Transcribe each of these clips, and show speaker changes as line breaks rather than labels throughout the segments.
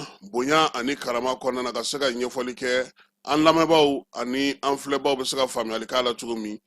ma bonya ani karama kɔnɔna na, ka se ka ɲɛfɔli kɛ an lamɛnbaaw ani an filɛbaaw bɛ se ka faamuyali k'a la cogo min.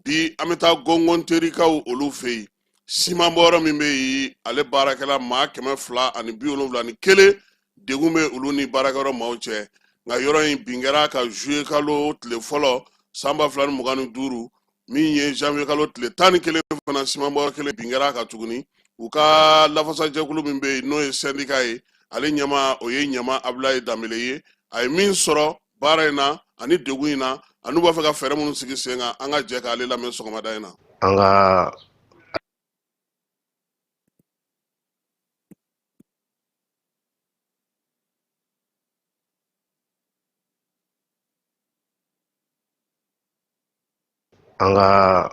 Bi an bɛ taa Gɔngɔn Terikaw olu fɛ yen, simanbɔyɔrɔ min bɛ yen, ale baarakɛla maa 271, degun bɛ olu ni baarakɛyɔrɔ maaw cɛ. Nka yɔrɔ in bin kɛra ka juillet kalo tile fɔlɔ san 2025, min ye janvier kalo tile 11 fana, simanbɔyɔrɔ kelen bin kɛra kan tuguni. U ka lafasajɛkulu min bɛ yen, n'o ye sɛndika ye, ale ɲɛmaa o ye Ɲama Abulayi Danbele ye. A ye min sɔrɔ baara in na ani degun in na, ani u b'a fɛ ka fɛɛrɛ minnu sigi sen kan, an ka jɛ k'ale lamɛn sɔgɔmada in na.
An ka an ka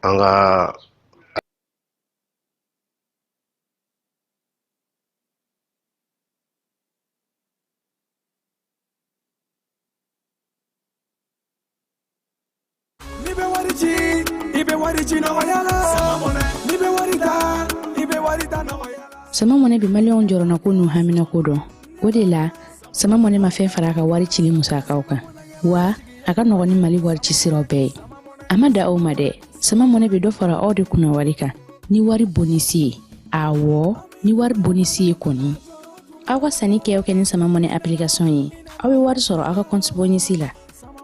an ka
N'i bɛ wari ci, i bɛ wari ci nɔgɔya la. N'i bɛ wari ta, i bɛ wari ta nɔgɔya la.
Sama Mɔnɛ bɛ maliyɛnw jɔrɔnako n'u haminako dɔn. O de la, Sama Mɔnɛ ma fɛn fara a ka wari cili musakaw kan, wa a ka nɔgɔn ni Mali wari ci siraw bɛɛ ye. A ma da o ma dɛ, Sama Mɔnɛ bɛ dɔ fara aw de kunna wari kan ni wari bonisi ye. Awɔ, ni wari bonisi ye kɔni. Aw ka sanni kɛ o kɛ ni Sama Mɔnɛ application ye, aw bɛ wari sɔrɔ aw ka compte bonisi la.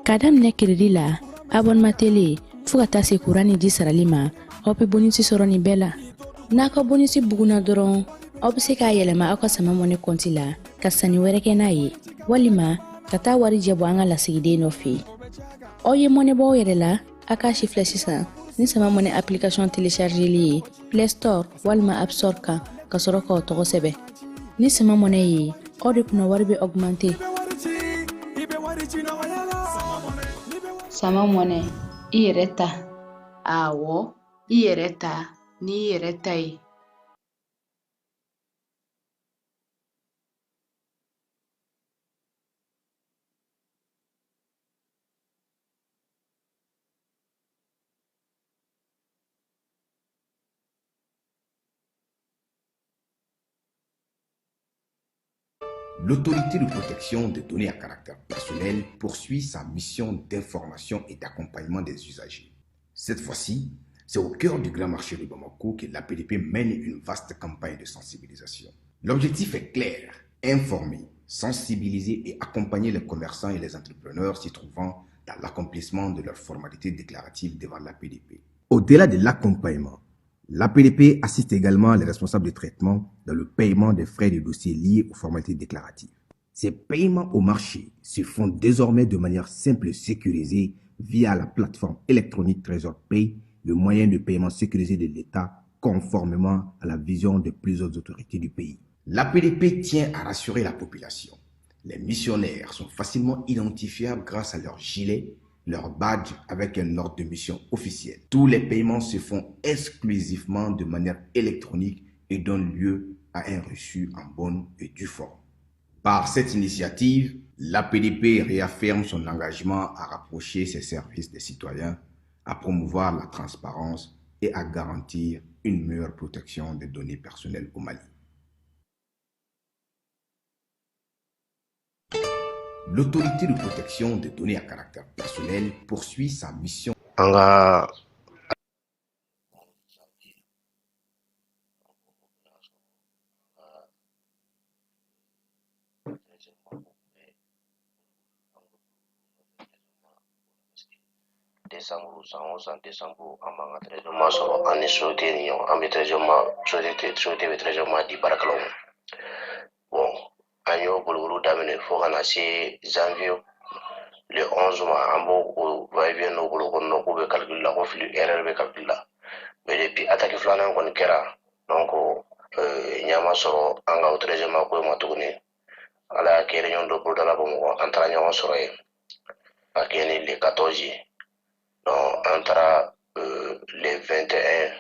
K'a daminɛ crédit la, abonnement télé, fo ka taa se kuran ni ji sarali ma, aw bɛ bonisi sɔrɔ nin bɛɛ la. N'a ka bonisi bugunna dɔrɔn, aw bɛ se k'a yɛlɛma aw ka Sama Mɔnɛ kɔnti la ka sanni wɛrɛ kɛ n'a ye, walima ka taa warijɛ bɔ an ka lasigiden dɔ fɛ yen. Aw ye mɔnɛ bɔ aw yɛrɛ la, a k'a si filɛ sisan ni Sama Mɔnɛ application téléchargeli ye Play Store walima App Store kan, ka sɔrɔ k'aw tɔgɔ sɛbɛn. Ni Sama Mɔnɛ ye, aw de kunna wari bɛ augmenter.
Sama Mɔnɛ, i yɛrɛ ta. Awɔ, i yɛrɛ ta n'i yɛrɛ ta ye.
L'autorité de protection des données à caractère personnel poursuit sa mission d'information et d'accompagnement des usagers. Cette fois-ci, c'est au cœur du grand marché de Bamako que l'APDP mène une vaste campagne de sensibilisation. L'objectif est clair, informer, sensibiliser et accompagner les commerçants et les entrepreneurs s'y trouvant dans l'accomplissement de leurs formalités déclaratives devant l'APDP. Au-delà de l'accompagnement, l'APDP assiste également les responsables de traitement dans le paiement des frais de dossier liés aux formalités déclaratives. Ces paiements au marché se font désormais de manière simple et sécurisée via la plateforme électronique Trésor Pay, le moyen de paiement sécurisé de l'État conformément à la vision de plusieurs autorités du pays. L'APDP tient à rassurer la population. Les missionnaires sont facilement identifiables grâce à leur gilet, leur badge avec un ordre de mission officiel. Tous les paiements se font exclusivement de manière électronique et donnent lieu à un reçu en bonne et due forme. Par cette initiative, l'APDP réaffirme son engagement à rapprocher ses services des citoyens, à promouvoir la transparence et à garantir une meilleure protection des données personnelles au Mali. L'autorité de protection des données à caractère personnel poursuit sa mission.
An ka
Décembre, san o san décembre, an b'an ka treizième mois sɔrɔ. An ni société ni ɲɔgɔn, an bɛ treizième mois, société bɛ treizième mois di baarakɛlaw ma. Bon, an y'o boliboli daminɛ fo ka na se janvier le 11 ma. An b'o o va et vient n'o bolo ko non, k'u bɛ calcul la, ko fili, erreur bɛ calcul la. Mais depuis attaque filanan kɔni kɛra, donc ɲɛ ma sɔrɔ an ka o treizième mois ko ma tuguni. Ala y'a kɛ, réunion dɔ bolodala Bamakɔ, an taara ɲɔgɔn sɔrɔ yen ka kɛ ni le 14 ye. Donc an taara le 21,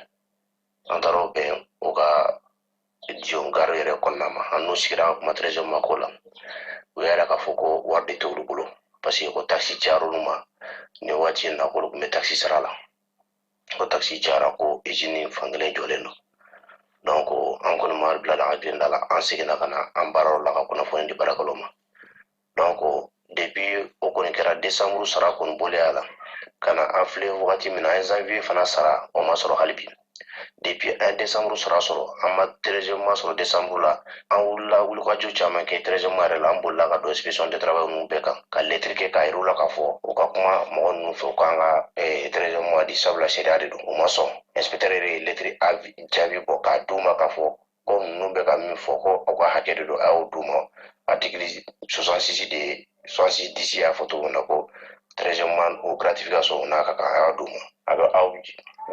an taara o bɛn o ka Dion gare yɛrɛ kɔnɔna ma. An n'u sigira, an kuma treizième mois ko la. U y'a yira k'a fɔ ko wari de t'olu bolo, parce que ko taxe cayara olu ma nin waati in na, k'olu tun bɛ taxe sara la, ko taxe cayara, ko usine fankelen jɔlen don. kelen da la, an seginna ka na an baarayɔrɔ la ka kunnafoni di baarakɛlaw ma. Donc depuis o kɔni kɛra, décembre sara kɔni bɔlen a la ka na, an filɛ wagati min na, an ye janvier fana sara, o ma sɔrɔ hali bi. Depuis an ye décembre sara sɔrɔ, an ma treizième mois sɔrɔ décembre la. An wulila wulikajɔ caman kɛ treizième mois yɛrɛ la, an bolila ka don inspection de travail ninnu bɛɛ kan ka lettre kɛ k'a yir'u la k'a fɔ u ka kuma mɔgɔ ninnu fɛ, u k'an ka treizième mois di, sabula sariya de don. U ma sɔn. Inspecteur yɛrɛ ye lettre jaabi bɔ k'a d'u ma k'a fɔ ko ninnu bɛ ka min fɔ, ko aw ka hakɛ de don, a y'o d'u ma. Article 66 de 66 10 y'a fɔ cogo min na ko treizième mois o gratification n'a ka kan, a y'a d'u ma, a bɛ aw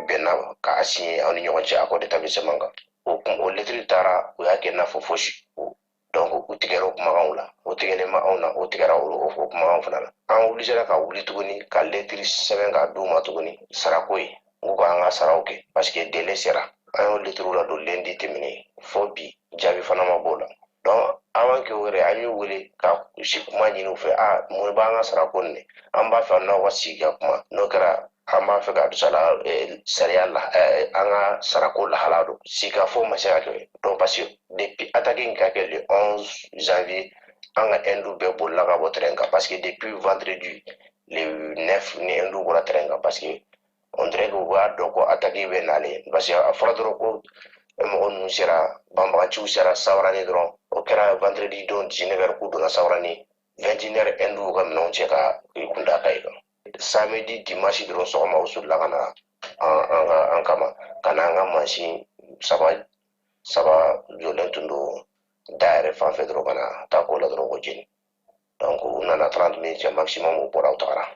bɛnna k'a signer aw ni ɲɔgɔn cɛ accord d'établissement kan. O kun o lettre taara, u y'a kɛ i n'a fɔ fosi. Donc u tigɛra o kumakanw la, o tigɛlen ma anw na, o tigɛra o kumakanw fana la. An obligera ka wuli tuguni ka lettre sɛbɛn k'a d'u ma tuguni, sarako ye, n ko k'an ka saraw kɛ parce que délai sera. An y'o lettre ladon lundi tɛmɛnen, fo bi jaabi fana ma b'o la. Donc avant que o yɛrɛ, an y'u wele ka si kuma ɲini u fɛ: a mun b'an ka sarako nin, an b'a fɛ n'aw ka sigi ka kuma, n'o kɛra an b'a fɛ ka sala sariya la, an ka sarako lahala don. Sigikafɔ ma se ka kɛ. Donc parce que depuis attaque in ka kɛ le 11 janvier, an ka hindu bɛɛ bolila ka bɔ terrain kan, parce que depuis vendredi le 9 ni hindu bɔra terrain kan, parce que on dirait que u b'a dɔn ko attaque bɛ nalen, parce que a fɔra dɔrɔn ko mɔgɔ ninnu sera, banbaganciw sera Sawarani dɔrɔn. O kɛra vendredi don 19 heures k'u donna Sawarani, 21 heures hindu ka minɛnw cɛ ka i kun da Kayi kan. Samedi, dimanche dɔrɔn sɔgɔma, u solila ka na an ka an kama ka na an ka mansin saba saba jɔlen tun don da yɛrɛ fan fɛ dɔrɔn, ka na taa ko la dɔrɔn ko jeni. Donc u nana 30 minutes maximum, u bɔra, u tagara.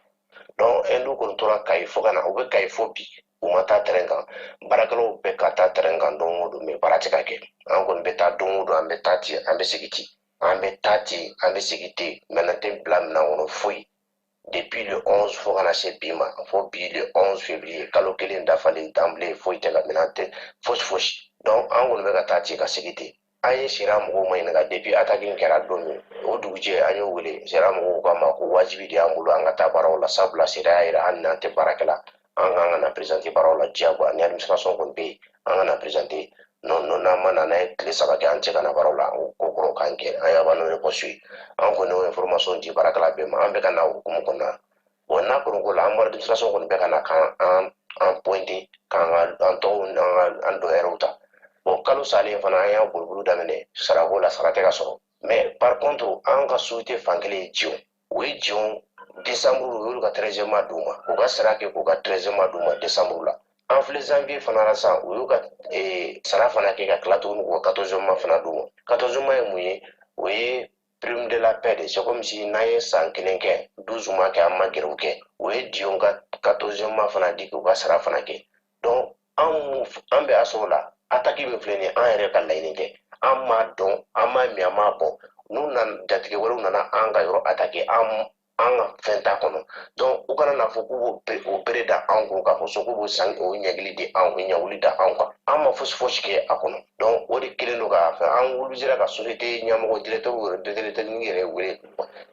Donc hindu kɔni tora Kayi fo ka na, u bɛ Kayi fo bi, u ma taa terrain kan. Baarakɛlaw bɛ ka taa terrain kan don o don, mais baara tɛ ka kɛ. An kɔni bɛ taa don o don, an bɛ taa ten, an bɛ segin ten, an bɛ taa ten, an bɛ segin ten. Minɛn tɛ bila minɛn kɔnɔ foyi depuis le 11 fo kana se bi ma, fo bi le 11 février, kalo kelen dafalen d'emblée, foyi tɛ ka minɛn tɛ fosi fosi. Donc an kɔni bɛ ka taa ten ka segin ten. An ye sariya mɔgɔw ma ɲininka depuis attaque in kɛra don min, o dugujɛ an y'o wele. Sariya mɔgɔw k'a ma ko wajibi de y'an bolo an ka taa baaraw la, sabula sariya y'a yira hali n'an tɛ baarakɛla, an kan ka na présenter baaraw la diyagoya. Ni administration kɔni bɛ yen, an ka na présenter. Non non, n'an ma na, n'an ye tile 3 kɛ an cɛ ka na baaraw la, o ko kɔrɔ k'an kɛ an y'a n'o ye poste ye. An kɔni y'o information di baarakɛla bɛɛ ma. An bɛ ka na o hukumu kɔnɔna. Bon, n'a kɔni ko la, an administration kɔni bɛ ka na k'an an an pointer, k'an ka an tɔgɔw n'an ka an dɔyɛrɛw ta. Bon, kalo salen fana, an y'a boliboli daminɛ sarako la, sara tɛ ka sɔrɔ. Mais par contre, an ka société fankelen ye Dion, o ye Dion décembre, u y'olu ka treizième mois d'u ma, k'u ka sara kɛ, k'u ka treizième mois d'u ma décembre la. An filɛ janvier fana la sisan, u y'u ka sara fana kɛ ka tila tuguni k'u ka quatorzième mois fana d'u ma. Quatorzième mois ye mun ye? O ye prime de la paix de, c'est comme si n'an ye san kelen kɛ, 12 mois kɛ, an ma grève kɛ, o ye Dion ka quatorzième mois fana di, k'u ka sara fana kɛ. Donc an an bɛ aso la, attaque min filɛ nin ye, an yɛrɛ ka laɲini kɛ, an m'a dɔn, an m'a min, an m'a bɔn. N'u nana, jatigɛ wɛrɛw nana an ka yɔrɔ attaquer, an an ka fɛn t'a kɔnɔ. Donc u kana n'a fɔ k'u b'o o bere da an kun k'a fɔ so k'u b'o san o ɲɛgili di an, o ɲɛwuli da an kan, an ma fosi fosi kɛ a kɔnɔ. Donc o de kelen don k'a fɛ an wulila ka société ɲɛmɔgɔ, directeur yɛrɛ, directeur technique yɛrɛ wele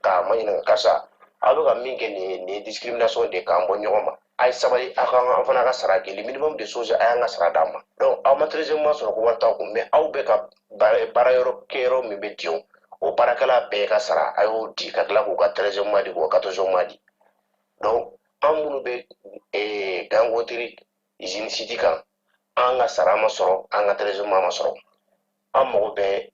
k'a ma ɲininka: karisa, aw bɛ ka min kɛ nin ye, nin ye discrimination de k'an bɔ ɲɔgɔn ma. A ye sabali, aw ka an fana ka sara kɛ, le minimum de choses, a y'an ka sara d'an ma. Donc aw ma treizième mois sɔrɔ ko wari t'aw kun, mais aw bɛ ka baara yɔrɔ kɛyɔrɔ min bɛ Dion, o baarakɛla bɛɛ ka sara a y'o di, ka tila k'u ka treizième mois di, k'u ka quatorzième mois di. Donc an minnu bɛ Gangotiri usine site kan, an ka sara ma sɔrɔ, an ka treizième mois ma sɔrɔ. An mago bɛ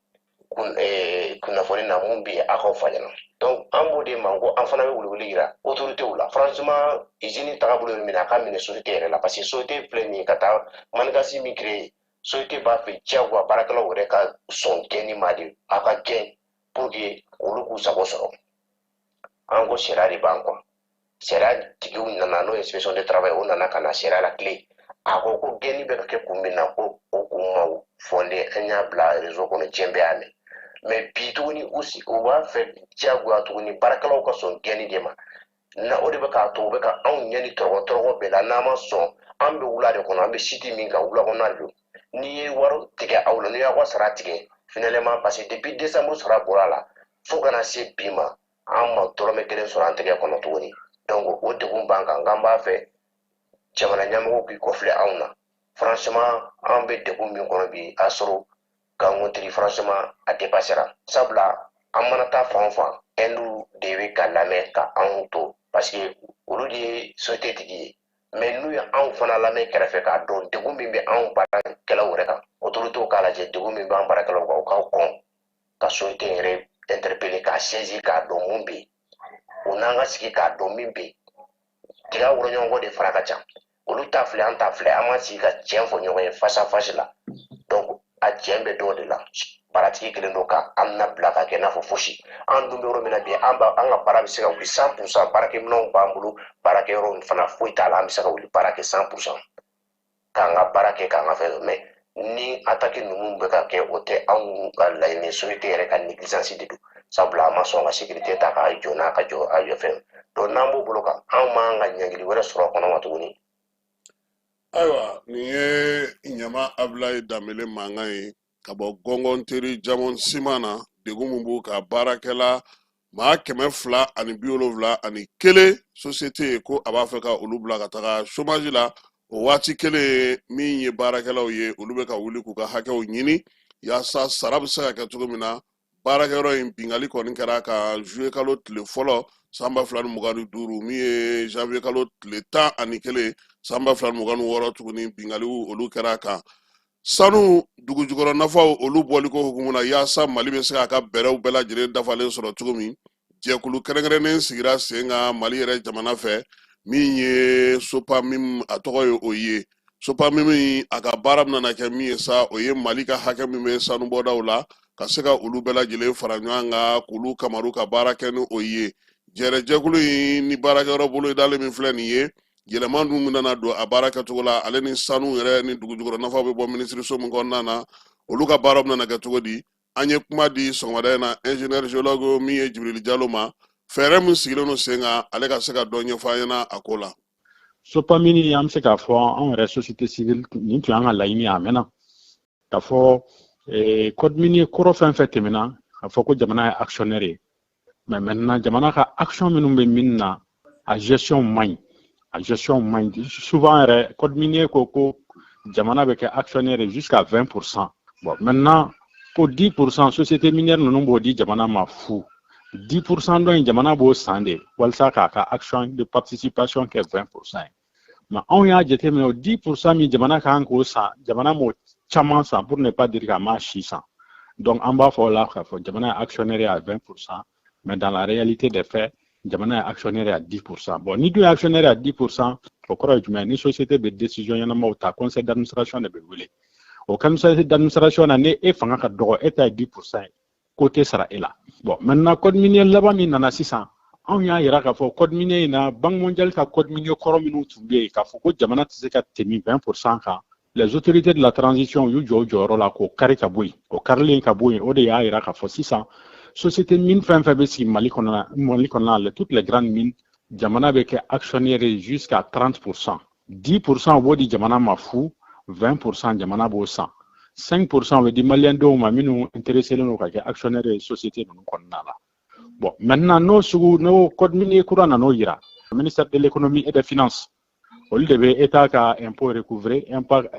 kunnafoni na mun bɛ yen, aw k'aw fa ɲɛna. Donc an b'o de ma ko an fana bɛ welewele yira autorités la. Franchement, usine tagabolo ye min, a ka minɛ société yɛrɛ la, parce que société filɛ nin ye ka taa manigance min créer, société b'a fɛ diyagoya baarakɛlaw yɛrɛ ka sɔn gɛnni ma de, a ka gɛn pour que olu k'u sago sɔrɔ. An ko sariya de b'an kɔ. Sariya tigiw nana, n'o ye inspection de travail, o nana ka na sariya la tile. A ko ko gɛnni bɛ ka kɛ kun min na, ko o kun ma fɔnden. An y'a bila réseau kɔnɔ, diɲɛ bɛɛ y'a mɛn. Mais bi tuguni, u si u b'a fɛ diyagoya tuguni baarakɛlaw ka sɔn gɛnni de ma na. O de bɛ k'a to u bɛ ka anw ɲɛ ni tɔrɔgɔ tɔrɔgɔ bɛɛ la. N'an ma sɔn, an bɛ wula de kɔnɔ, an bɛ site min kan, wula kɔnɔna de don. N'i ye wari tigɛ aw la, n'i y'aw ka sara tigɛ finalement, parce que depuis décembre sara bɔra a la fo kana se bi ma, an ma dɔrɔmɛ kelen sɔrɔ an tɛgɛ kɔnɔ tuguni. Donc o degun b'an kan. K'an b'a fɛ jamana ɲɛmɔgɔw k'i kɔfilɛ anw na. Franchement, an bɛ degun min kɔnɔ bi, a sɔrɔ Gangontiri, franchement, a dépassera, sabula an mana taa fan o fan, Inde de bɛ ka lamɛn ka anw to, parce que olu de ye société tigi ye. Mais n'u ye anw fana lamɛn kɛrɛfɛ k'a dɔn degun min bɛ anw baarakɛlaw yɛrɛ kan, autorités k'a lajɛ degun min b'an baarakɛlaw kan, u k'aw kɔn ka société yɛrɛ interpeller, k'a saisir, k'a dɔn mun bɛ yen. O n'an ka sigi k'a dɔn min bɛ yen, tiga woro ɲɔgɔn de fara ka ca. Olu ta filɛ, an ta filɛ, an ma sigi ka tiɲɛ fɔ ɲɔgɔn ye face à face la. Donc a tiɲɛ bɛ dɔw de la. Baratigi kelen don ka an nabila ka kɛ i n'a fɔ fosi. An dun bɛ yɔrɔ min na bi, an b'a an ka baara bɛ se ka wuli 100%. Baarakɛminɛnw b'an bolo, baarakɛyɔrɔ fana foyi t'a la, an bɛ se ka wuli baara kɛ 100%, k'an ka baara kɛ, k'an ka fɛn. Mais ni attaque ninnu bɛ ka kɛ, o tɛ anw ka laɲini. Société yɛrɛ ka négligence de don, sabula a ma sɔn ka sécurité ta k'a jɔ n'a ka jɔ a jɔ fɛn. Donc n'an b'o bolo kan, anw m'an ka ɲangili wɛrɛ sɔrɔ a kɔnɔ ma tuguni.
Ayiwa, nin ye Ɲama Abulayi Danbele mankan ye ka bɔ Gɔngɔnteri Jamon Siman na. Degun min b'u ka baarakɛla maa 271 société ye, ko a b'a fɛ ka olu bila ka taga chômage la. O waati kelen min ye, baarakɛlaw ye, olu bɛ ka wuli k'u ka hakɛw ɲini yaasa sara bɛ se ka kɛ cogo min na. Baarakɛyɔrɔ in bingali kɔni kɛra ka juillet kalo tile fɔlɔ san 2025, min ye janvier kalo tile 11 san 2026 tuguni, bingaliw olu kɛra kan. Sanu dugujukɔrɔ nafaw olu bɔliko hukumu na, yaasa Mali bɛ se k'a ka bɛrɛw bɛɛ lajɛlen dafalen sɔrɔ cogo min, jɛkulu kɛrɛnkɛrɛnnen sigira sen kan Mali yɛrɛ jamana fɛ, min ye Sopamim, a tɔgɔ ye o ye. Sopamim, a ka baara bɛna kɛ min ye sa, o ye Mali ka hakɛ min bɛ sanubɔdaw la, ka se ka olu bɛɛ lajɛlen fara ɲɔgɔn kan k'olu kamaru ka baara kɛ ni o ye. Jɛrɛjɛkulu in ni baarakɛyɔrɔ bolodalen min filɛ nin ye, yɛlɛma dun nana don a baara kɛcogo la. Ale ni sanu yɛrɛ ni dugujukɔrɔ nafaw bɛ bɔ minisiriso min kɔnɔna na, olu ka baara bɛna kɛ cogo di? An ye kuma di sɔgɔmada in na ingénieur géologue min ye Jibirili Jalo ma, fɛɛrɛ min sigilen don sen kan, ale ka se ka dɔ ɲɛfɔ an ɲɛna a ko la.
Sopamini, an bɛ se k'a fɔ anw yɛrɛ société civile, nin tun y'an ka laɲini ye a mɛnna, k'a fɔ code minier kɔrɔ fɛn fɛn tɛmɛna, k'a fɔ ko jamana ye actionnaire ye. Mais maintenant, jamana ka action minnu bɛ min na, a gestion man ɲi, a gestion man ɲi. Souvent yɛrɛ, code minier ko ko jamana bɛ kɛ actionnaire ye jusqu'à 20%. Bon, maintenant, ko 10%, société minière ninnu b'o di jamana ma fu. 10% dɔ in, jamana b'o san de walasa k'a ka action de participation kɛ 20% ye. Mais anw y'a jateminɛ, o 10% min jamana kan k'o san, jamana m'o caman san, pour ne pas dire k'a m'a si san. Donc an b'a fɔ o la k'a fɔ jamana ye actionnaire à 20%, mais dans la réalité des faits, jamana ye actionnaire à 10%. Bon, ni dun ye actionnaire à 10%, o kɔrɔ ye jumɛn? Ni société bɛ décision ɲɛnamaw ta, conseil d'administration de bɛ wele. O conseil d'administration na, ni e fanga ka dɔgɔ, e ta ye 10% ye, ko tɛ sara e la. Bon, maintenant, code minier laban min nana sisan, anw y'a yira k'a fɔ code minier in na, Banque mondiale ka code minier kɔrɔ minnu tun bɛ yen, k'a fɔ ko jamana tɛ se ka tɛmɛ 20% kan, les autorités de la transition y'u jɔ u jɔyɔrɔ la k'o kari ka bɔ yen. O karilen ka bɔ yen, o de y'a yira k'a fɔ sisan, société mine fɛn fɛn bɛ sigi Mali kɔnɔna la, toutes les grandes mines, jamana bɛ kɛ actionnaire ye jusqu'à 30%. 10%, o b'o di jamana ma fu. 20%, jamana b'o san. 5%, o bɛ di maliyɛn dɔw ma minnu intéressé don ka kɛ actionnaire ye société ninnu kɔnɔna la. Bon, maintenant, n'o sugu n'o code minier kura nan'o yira, ministère de l'Économie et des Finances, olu de bɛ État ka impôt recouvrer,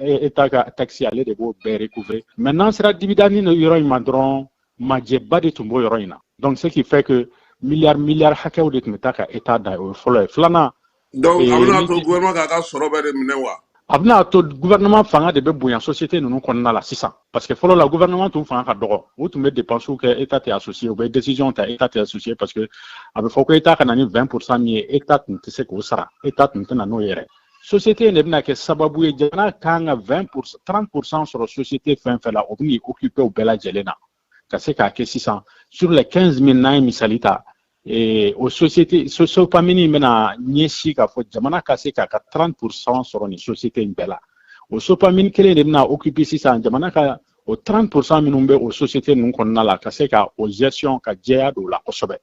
État ka taxe, ale de b'o bɛɛ recouvrer. Maintenant, sera dividende ni yɔrɔ in ma dɔrɔn, majɛba de tun b'o yɔrɔ in na. Donc ce qui fait que milliard milliard hakɛw de tun bɛ taa ka État da. O ye fɔlɔ ye. Filanan,
Donc a bɛna to gouvernement k'a ka sɔrɔ bɛɛ de minɛ wa?
A bɛna to gouvernement fanga de bɛ bonya société ninnu kɔnɔna la sisan, parce que fɔlɔ la, gouvernement tun fanga ka dɔgɔ, u tun bɛ dépenses kɛ, État tɛ associé, u bɛ décision ta, État tɛ associé, parce que a bɛ fɔ ko État ka na ni 20% min ye, État tun tɛ se k'o sara, État tun tɛ na n'o yɛrɛ. Société in de bɛna kɛ sababu ye, jamana kan ka 20%, 30% sɔrɔ société fɛn fɛn la, o bɛ n'i occuper o bɛɛ lajɛlen na ka se k'a kɛ sisan sur les 15 000. N'an ye misali ta, o société Sopamini bɛna ɲɛsin k'a fɔ jamana ka se k'a ka 30% sɔrɔ nin société in bɛɛ la. O Sopamini kelen de bɛna occuper sisan jamana ka o 30% minnu bɛ o société ninnu kɔnɔna la, ka se ka o gestion ka jɛya don o la kosɛbɛ,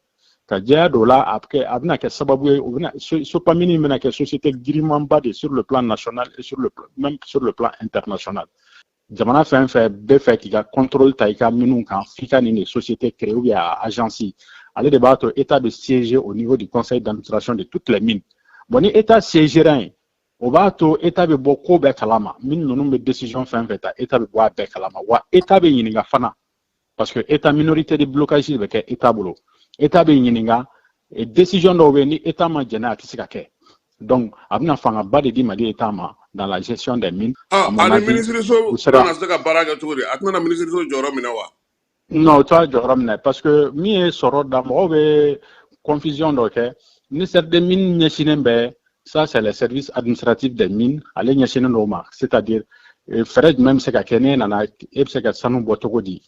ka jɛya don o la. A bɛ kɛ, a bɛna kɛ sababu ye, o bɛna Sopamini bɛna kɛ société girimanba de sur le plan national et sur le même sur le plan international. Jamana fɛn fɛn bɛ fɛ k'i ka contrôle ta i ka minnu kan, f'i ka nin de société créer ou bien agence. Ale de b'a to État bɛ siéger au niveau du conseil d'administration de toutes les mines. Bon, ni État siégera yen, O b'a to État bɛ bɔ ko bɛɛ kalama. Mine ninnu bɛ décision fɛn fɛn ta, État bɛ bɔ a bɛɛ kalama, wa État bɛ ɲininka fana, parce que État, minorité de blocage bɛ kɛ État bolo. État bɛ ɲininka, décision dɔw bɛ yen, ni État ma jɛn n'a ye, a tɛ se ka kɛ. Donc a bɛna fangaba de di Mali État ma dans la gestion des mines.
Ah, ani minisiriso bɛna se ka baara kɛ cogo di? A tɛna minisiriso jɔyɔrɔ minɛ wa?
Non, o t'a jɔyɔrɔ minɛ, parce que min ye sɔrɔ da, mɔgɔw bɛ confusion dɔ kɛ. Ministère des Mines ɲɛsinnen bɛ, ça c'est le service administratif des mines, ale ɲɛsinnen don o ma, c'est-à-dire fɛɛrɛ jumɛn bɛ se ka kɛ, n'e nana, e bɛ se ka sanu bɔ cogo di,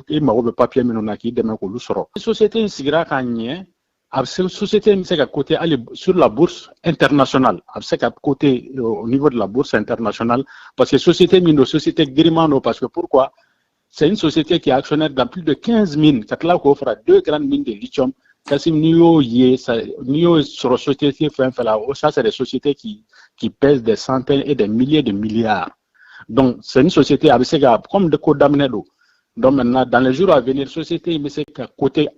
e mago bɛ papier minnu na, k'i dɛmɛ k'olu sɔrɔ. Société in sigira ka ɲɛ, a bɛ se, société in bɛ se ka coter hali sur la bourse internationale, a bɛ se ka coter au niveau de la bourse internationale, parce que société min don, société giriman don. Parce que pourquoi? C'est une société qui est actionnaire dans plus de 15 mines, ka tila k'o fara deux grandes mines de lithium. Kassim, n'i y'o ye, n'i y'o sɔrɔ société fɛn fɛn la, ça c'est des sociétés qui pèsent des centaines et des milliers de milliards. Donc c'est une société, a bɛ se ka, comme de ko daminɛ don. Donc maintenant, dans les jours à venir, société in bɛ se ka coter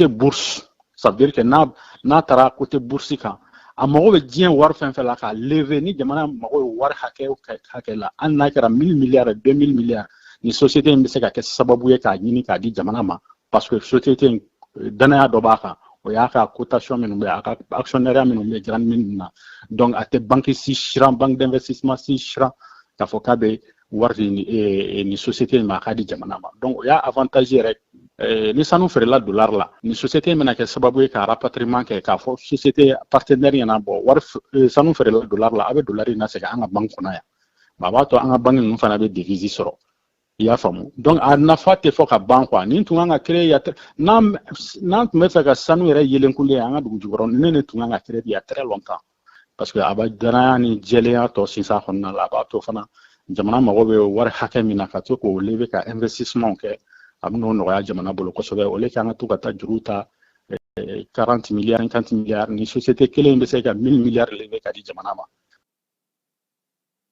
bourse. Ça veut dire que n'a taara coter bourse kan, a mago bɛ diɲɛ wari fɛn fɛn la k'a lever, ni jamana mago bɛ wari hakɛ o hakɛ la, hali n'a kɛra 1000 milliards, 2000 milliards, ni société in bɛ se ka kɛ sababu ye k'a ɲini k'a di jamana ma, parce que société in, danaya dɔ b'a kan, o y'a ka cotation minnu bɛ, a ka actionnariat minnu bɛ grande mine na. Donc a tɛ banque si siran, banque d'investissement si siran k'a fɔ k'a bɛ wari di nin société in ma, a k'a di jamana ma. Donc o y'a avantage yɛrɛ. Ni sanu feerela dollar la, ni société in bɛna kɛ sababu ye ka rapatriement kɛ, k'a fɔ société partenaire ɲɛna, bɔ wari, sanu feerela dollar la, a bɛ dollar in lasegin an ka banque kɔnɔ yan. A b'a to an ka banque ninnu fana bɛ devise sɔrɔ, i y'a faamu. Donc a nafa tɛ fɔ ka ban quoi. Nin tun kan ka créer ya, n'an tun bɛ fɛ ka sanu yɛrɛ yelenkulen an ka dugu jukɔrɔ, ne tun kan ka créer il y a très longtemps, parce que a bɛ danaya ni jɛlenya tɔ sinsin a kɔnɔna la. A b'a to fana, jamana mago bɛ wari hakɛ min na ka to k'o lever ka investissement kɛ, a bɛ n'o nɔgɔya jamana bolo kosɛbɛ, au lieu k'an ka to ka taa juru ta 40 milliards, 50 milliards. Ni société kelen bɛ se ka 1000 milliards lever ka di jamana ma.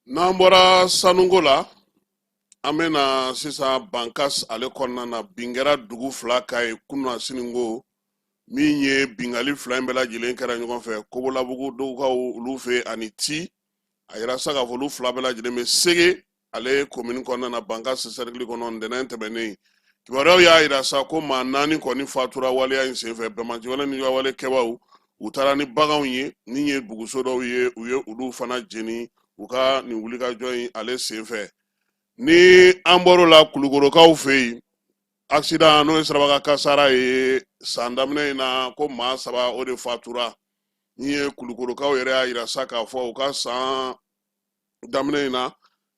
N'an bɔra sanuko la, an bɛna sisan Bankas ale kɔnɔna na. Bin kɛra dugu fila kan ye kunun siniko. Min ye bingali fila in bɛɛ lajɛlen kɛra ɲɔgɔn fɛ, Kobolabugu dɔgɔkaw olu fɛ ani Ti. A yira sa k'a fɔ olu fila bɛɛ lajɛlen bɛ Sege ale komini kɔnɔna na, Bankas cercle kɔnɔ. Ntɛnɛn tɛmɛnen, kibaruyaw y'a yira sa ko maa naani kɔni fatura waleya in senfɛ. Banbaanciwale ni wale kɛbaw, u taara ni baganw ye, ni ye buguso dɔw ye, u ye olu fana jeni u ka nin wulikajɔ in ale senfɛ. Ni an bɔr'o la, Kulukorokaw fɛ yen, accident, n'o ye sirabakan kasara ye, san daminɛ in na, ko maa saba o de fatura. Ni ye Kulukorokaw yɛrɛ y'a yira sa k'a fɔ u ka san daminɛ in na,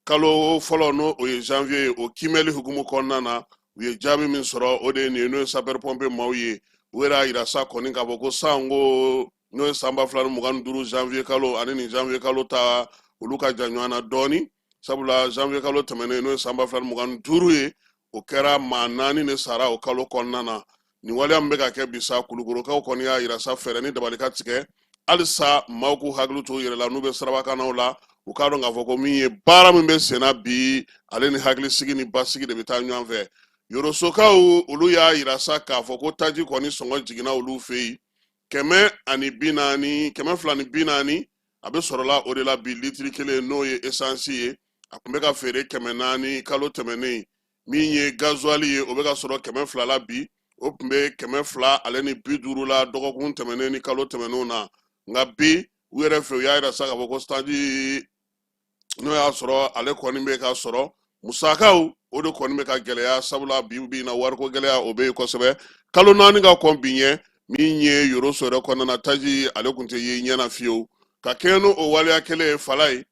kalo fɔlɔ, n'o o ye janvier ye, o kiimɛli hukumu kɔnɔna na, u ye jaabi min sɔrɔ, o de ye nin ye, n'o ye sapeur pompier maaw ye. U yɛrɛ y'a yira sa kɔni k'a fɔ ko san ko n'o ye san 2025 janvier kalo ani nin janvier kalo ta, olu ka jan ɲɔgɔn na dɔɔni, sabula janvier kalo tɛmɛnen, n'o ye san 2025 ye, o kɛra maa naani de sara o kalo kɔnɔna na. Nin waleya min bɛ ka kɛ bi sa, Kulukorokaw kɔni y'a yira sa, fɛɛrɛ ni dabali ka tigɛ halisa, maaw k'u hakili to u yɛrɛ la n'u bɛ sirabakannaw la. U k'a dɔn k'a fɔ ko min ye baara min bɛ senna bi, ale ni hakilisigi ni basigi de bɛ taa ɲɔgɔn fɛ. Yorosokaw, olu y'a yira sa k'a fɔ ko taji kɔni sɔngɔ jiginna olu fɛ yen, 140, 240 a bɛ sɔrɔla o de la bi litiri kelen, n'o ye esansi ye. A tun bɛ ka feere 400 kalo tɛmɛnen. Min ye gazuwali ye, o bɛ ka sɔrɔ 200 la bi, o tun bɛ 250 la dɔgɔkun tɛmɛnen ni kalo tɛmɛnenw na. Nka bi, u yɛrɛ fɛ, u y'a yira sa k'a fɔ ko taji, n'o y'a sɔrɔ ale kɔni bɛ ka sɔrɔ, musakaw o de kɔni bɛ ka gɛlɛya, sabula bi bi in na, wariko gɛlɛya o bɛ yen kosɛbɛ. Kalo 4 ka kɔn bi ɲɛ, min ye Yoroso yɛrɛ kɔnɔna na, taji ale tun tɛ ye ɲɛ na fiyewu. Ka kɛɲɛ n'o o waleya kelen ye, fala ye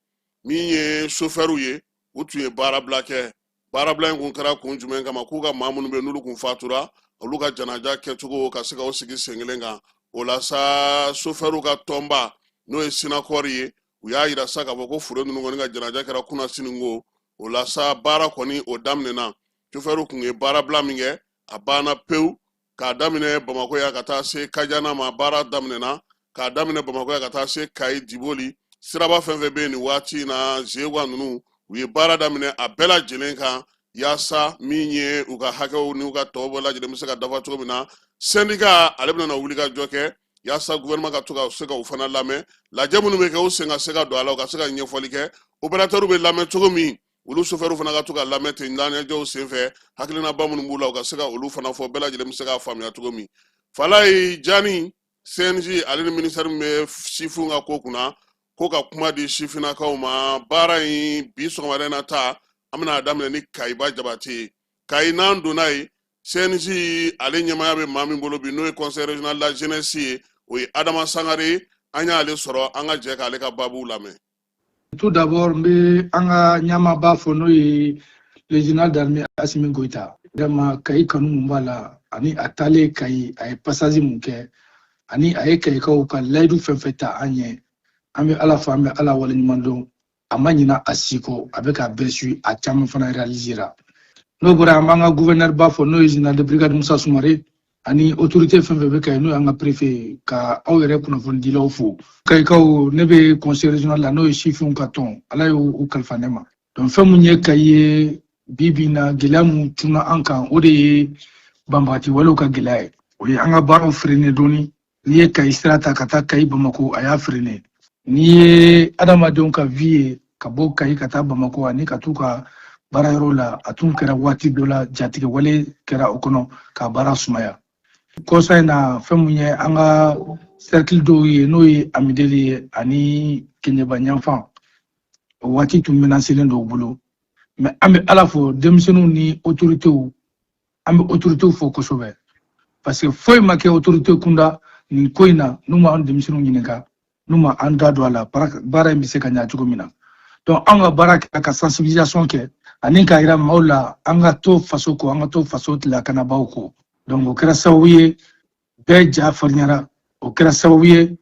min ye sofɛriw ye, u tun ye baarabila kɛ. Baarabila in kun kɛra kun jumɛn kama? K'u ka maa minnu bɛ, n'olu kun fatura, olu ka janaja kɛcogo ka se ka o sigi sen kelen kan. O la sa, sofɛriw ka tɔnba, n'o ye Sinakɔri ye, u y'a yira sa k'a fɔ ko fure ninnu kɔni ka janaja kɛra kunasini ko. O la sa, baara kɔni o daminɛna. Sofɛriw kun ye baarabila min kɛ, a banna pewu. K'a daminɛ Bamakɔ yan ka taa se Kajana ma, baara daminɛna. K'a daminɛ Bamakɔ yan ka taa se Kayi, Diboli, siraba fɛn fɛn bɛ yen nin waati in na, Zeguwa ninnu, u ye baara daminɛ a bɛɛ lajɛlen kan, yaasa min ye u ka hakɛw n'u ka tɔw bɛɛ lajɛlen bɛ se ka dafa cogo min na. Sɛndika ale bɛna wuli ka jɔ kɛ. Yaasa gouvernement ka to ka se ka u fana lamɛn, lajɛ minnu bɛ kɛ, u sen ka se ka don a la, u ka se ka ɲɛfɔli kɛ. Opérateur bɛ lamɛn cogo min, olu sofɛriw fana ka to ka lamɛn ten ɲɛnajɛw senfɛ. Hakilinaba minnu b'u la, u ka se ka olu fana fɔ, bɛɛ lajɛlen bɛ se k'a faamuya cogo min. Falayi Jani, CNJ ale ni ministère min bɛ sifinw ka ko kunna, ko ka kuma di sifinnakaw ma. Baara in bi sɔgɔmada in na ta, an bɛna a daminɛ ni Kayiba Jabate ye. Kayi n'an donna yen, CNJ ale ɲɛmaaya bɛ maa min bolo bi, n'o ye conseil régional de la jeunesse ye, o ye Adama Sangare ye. An y'ale sɔrɔ, an ka jɛ k'ale ka baabuw lamɛn.
Tout d'abord, n bɛ an ka ɲɛmaaba fo, n'o ye le général d'armée Assimi Goïta. Vraiment, Kayi kanu mun b'a la, ani a taalen Kayi, a ye passage mun kɛ, ani a ye Kayikaw ka layidu fɛn fɛn ta an ɲɛ, an bɛ Ala fo, an bɛ Ala waleɲuman dɔn. A ma ɲina a si kɔ, a bɛ k'a bɛɛ suit, a caman fana réalisera. N'o bɔra, an b'an ka gouverneur ba fo, n'o ye général de brigade Musa Sumare, ani autorité fɛn fɛn bɛ Kayi, n'o y'an ka préfet ye, ka aw yɛrɛ kunnafonidilaw fo. Kayikaw, ne bɛ conseil régional la, n'o ye sifinw ka tɔn, Ala y'o kalifa ne ma. Donc fɛn mun ye Kayi ye bi bi in na, gɛlɛya mun cunna an kan, o de ye banbagati walew ka gɛlɛya ye. O ye an ka baaraw freiner dɔɔni. N'i ye Kayi sira ta ka taa Kayi Bamako, a y'a freiner. N'i ye adamadenw ka vie ye ka bɔ Kayi ka taa Bamako ani ka t'u ka baarayɔrɔ la, a tun kɛra waati dɔ la jatigɛ wale kɛra o kɔnɔ ka baara sumaya. Kɔsa in na, fɛn mun ye an ka cercle dɔw ye, n'o ye Amideli ye ani Keɲeba ɲanfan, o waati tun menacelen don u bolo. Mais an bɛ Ala fo, denmisɛnninw ni autoritéw, an bɛ autoritéw fo kosɛbɛ, parce que foyi ma kɛ autorité kunda nin ko in na n'u ma an denmisɛnninw ɲininka, n'u ma an da don a la, baara in bɛ se ka ɲa cogo min na. Donc an ka baara kɛ ka sensibilisation kɛ ani k'a yira maaw la, an ka to faso kɔ, an ka to faso lakanabaaw kɔ. Donc o kɛra sababu ye bɛɛ ja farinyara, o kɛra sababu ye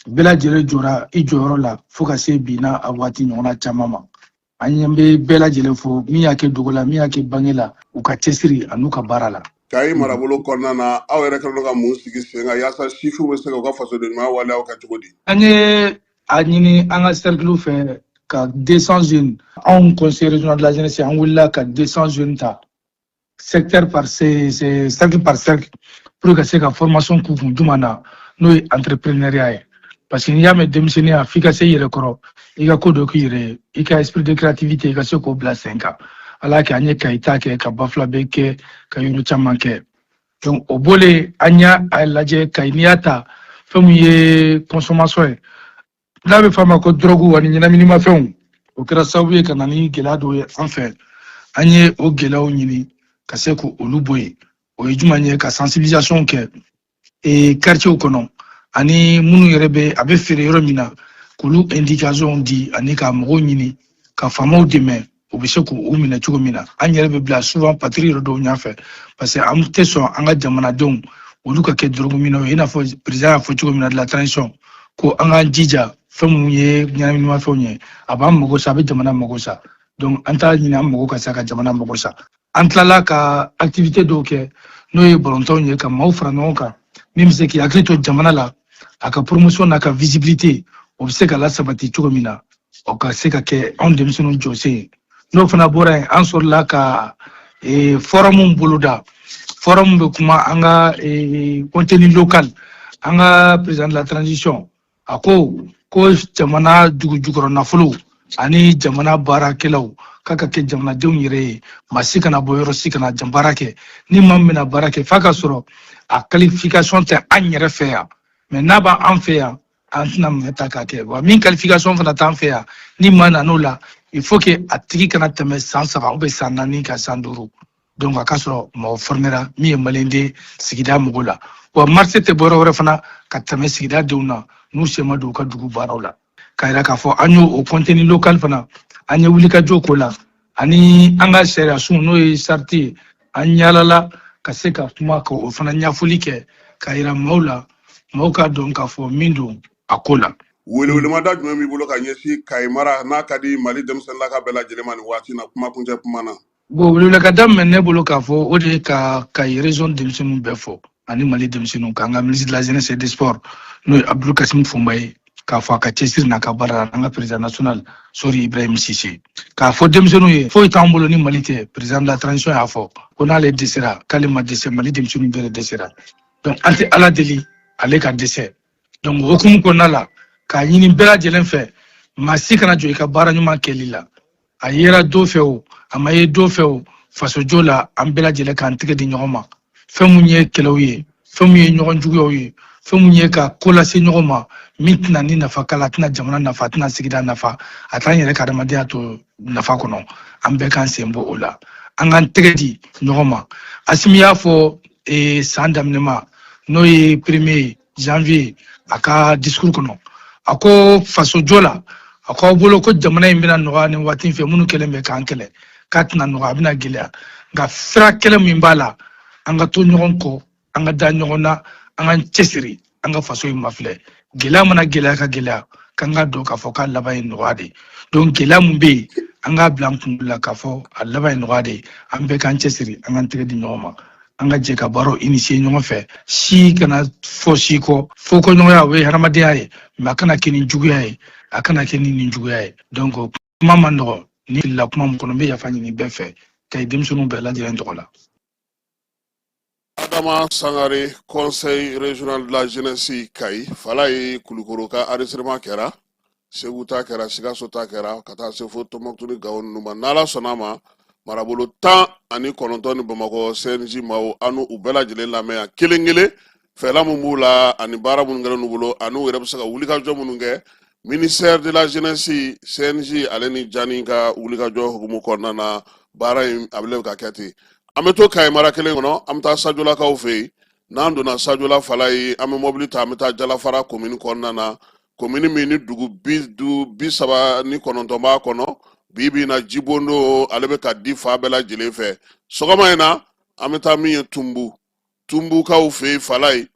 bɛɛ lajɛlen jɔra i jɔyɔrɔ la, fo ka se bi n'a a waati ɲɔgɔnna caman ma. An ɲɛ bɛ bɛɛ lajɛlen fo, min y'a kɛ dogo la, min y'a kɛ bange la, u ka cɛsiri an'u ka baara la.
Kayi marabolo kɔnɔna na, aw yɛrɛ kɛlen don ka mun sigi sen kan yaasa sifinw bɛ se ka u ka fasoden ɲumanya waleyaw kɛ cogo di?
An ye a ɲini an ka cercle fɛ ka 200 jeunes, anw conseil régional de la jeunesse, an wulila ka 200 jeunes ta secteur par cercle par cercle pour ka se ka formation k'u kun juma na, n'o ye entrepreneuriat ye. Parce que n'i y'a mɛn denmisɛnninya, f'i ka se i yɛrɛ kɔrɔ, i ka ko dɔ k'i yɛrɛ ye, i ka esprit de créativité, i ka se k'o bila sen kan. Ala kɛ an ye Kayi ta kɛ, ka Bafulabe kɛ, ka yɔrɔ caman kɛ. Donc o bɔlen, an y'a lajɛ Kayi, n'i y'a ta, fɛn min ye consommation ye, n'a bɛ f'a ma ko drogue ani ɲɛnaminimafɛnw, o kɛra sababu ye ka na ni gɛlɛya dɔw ye an fɛ. An ye o gɛlɛyaw ɲini ka se k'olu bɔ yen. O ye jumɛn ye? Ka sensibilisation kɛ quartier kɔnɔ, ani minnu yɛrɛ bɛ a bɛ feere yɔrɔ min na, k'olu indication di, ani ka mɔgɔw ɲini ka faamaw dɛmɛ, u bɛ se k'u minɛ cogo min na. An yɛrɛ bɛ bila souvent patrouille yɔrɔ dɔw ɲɛfɛ, parce que an tɛ sɔn an ka jamanadenw olu ka kɛ drogue minɛw ye. I n'a fɔ président y'a fɔ cogo min na de la transition, ko an k'an jija, fɛn minnu ye ɲɛnaminimafɛnw ye, a b'an mago sa, a bɛ jamana mago sa. Donc an t'a ɲini an mago ka sa ka jamana mago sa. An tilala ka activité dɔw kɛ, n'o ye balontanw ye, ka maaw fara ɲɔgɔn kan, min bɛ se k'i hakili to jamana la, a ka promotion n'a ka visibilité, o bɛ se ka lasabati cogo min na, o ka se ka kɛ anw denmisɛnninw jɔsen ye. N'o fana bɔra yen, an sɔrɔla ka forum boloda. Forum bɛ kuma an ka contenu local. An ka président de la transition a ko ko jamana dugu jukɔrɔ nafolo ani jamana baarakɛlaw k'a ka kɛ jamanadenw yɛrɛ ye, maa si kana bɔ yɔrɔ si kana jan baara kɛ. Ni maa min bɛna baara kɛ, f'a ka sɔrɔ a qualification tɛ an yɛrɛ fɛ yan. Mais n'a b'an fɛ yan, an tɛna maa ta k'a kɛ. Wa min qualification fana t'an fɛ yan, ni maa nan'o la, il faut que a tigi kana tɛmɛ san 3 ou bien san 4 ka san 5. Donc a ka sɔrɔ mɔgɔ formera min ye maliyɛnden sigida mɔgɔw la. Wa marché tɛ bɔ yɔrɔ wɛrɛ fana ka tɛmɛ sigida denw na, n'u sen ma don u ka dugu baaraw la. K'a yira k'a fɔ an y'o o contenu local fana, an ye wulikajɔ k'o la, ani an ka sariya sun, n'o ye charte ye, an yaalala ka se ka kuma ka o fana ɲɛfɔli kɛ, k'a yira maaw la, maaw k'a dɔn k'a fɔ min don a ko la.
Welewelemada jumɛn b'i bolo ka ɲɛsin Kayi mara n'a ka di Mali denmisɛnninlaka bɛɛ lajɛlen ma nin waati na, kuma kuncɛ kuma na?
Bon, welewelekada min bɛ ne bolo k'a fɔ, o de ye ka Kayi région denmisɛnninw bɛɛ fɔ, ani Mali denmisɛnninw, k'an ka ministre de la jeunesse et des sports, n'o ye Abdul Kasim Fomba ye, k'a fɔ a ka cɛsiri n'a ka baara la, an ka président national Sori Ibrahim Sise, k'a fɔ denmisɛnninw ye, foyi t'an bolo ni Mali tɛ. Président de la transition y'a fɔ ko n'ale dɛsɛra, k'ale ma dɛsɛ, Mali denmisɛnninw bɛɛ de dɛsɛra. Donc an tɛ Ala deli. Ale ka dɛsɛ. Donc o hukumu kɔnɔna la, k'a ɲini bɛɛ lajɛlen fɛ, maa si kana jɔ i ka baara ɲuman kɛli la. A yera dɔ fɛ o, a ma ye dɔ fɛ o, fasojɔ la, an bɛɛ lajɛlen k'an tɛgɛ di ɲɔgɔn ma. Fɛn mun ye kɛlɛw ye, fɛn mun ye ɲɔgɔn juguyaw ye, fɛn mun ye ka ko lase ɲɔgɔn ma min tɛna ni nafa k'a la, a tɛna jamana nafa, a tɛna sigida nafa, a t'an yɛrɛ ka adamadenya to nafa kɔnɔ, an bɛɛ k'an sen bɔ o la, an k'an tɛgɛ di ɲɔgɔn ma. Asimi y'a fɔ san daminɛ ma, n'o ye 1er janvier, a ka discours kɔnɔ, a ko fasojɔ la, a ko aw bolo ko jamana in bɛna nɔgɔya nin waati in fɛ, minnu kɛlen bɛ k'an kɛlɛ, k'a tɛna nɔgɔya, a bɛna gɛlɛya. Nka sira kɛlɛ min b'a la, an ka to ɲɔgɔn kɔ, an ka da ɲɔgɔn na, an k'an cɛsiri, an ka faso in mafilɛ. Gɛlɛya mana gɛlɛya ka gɛlɛya, k'an ka dɔn k'a fɔ k'a laban ye nɔgɔya de ye. Donc gɛlɛya mun bɛ yen, an k'a bila an kunkolo la k'a fɔ a laban ye nɔgɔya de ye. An bɛɛ k'an cɛsiri, an k'an tɛgɛ di ɲɔgɔn ma, an ka jɛ ka baaraw initier ɲɔgɔn fɛ. Si kana fɔ si kɔ, fɔkɔɲɔgɔnya, o ye hadamadenya ye, mais a kana kɛ ni juguya ye, a kana kɛ ni nin juguya ye. Donc kuma man nɔgɔ, ni filila kuma min kɔnɔ, n bɛ yafa ɲini bɛɛ fɛ, ka denmisɛnninw bɛɛ lajɛlen tɔgɔ la.
Adama Sangare, Conseil régional de la jeunesse Kayi. Fala ye, Kulukoro ka enregistrement kɛra, Segu ta kɛra, Sikaso ta kɛra, ka taa se fo Tɔnbɔkutu ni Gawo ninnu ma. N'Ala sɔnna ma, marabolo 19 ni Bamakɔ CNJ maaw, an n'u bɛɛ lajɛlen lamɛn yan kelen kelen, fɛla mun b'u la ani baara minnu kɛlen n'u bolo, ani u yɛrɛ bɛ se ka wulikajɔ minnu kɛ ministère de la jeunesse, CNJ ale ni Jani ka wulikajɔ hukumu kɔnɔna na. Baara in a bɛ ka kɛ ten. An bɛ to Kayi mara kelen kɔnɔ, an bɛ taa Sajolakaw fɛ yen. N'an donna Sajola, Fala ye, an bɛ mɔbili ta, an bɛ taa Jalafara komini kɔnɔna na, komini min ni dugu 39 b'a kɔnɔ. Bi bi in na, jibondo ale bɛ ka di fa bɛɛ lajɛlen fɛ. Sɔgɔma in na, an bɛ taa min ye Tunbu, Tunbukaw fɛ yen. Fala ye,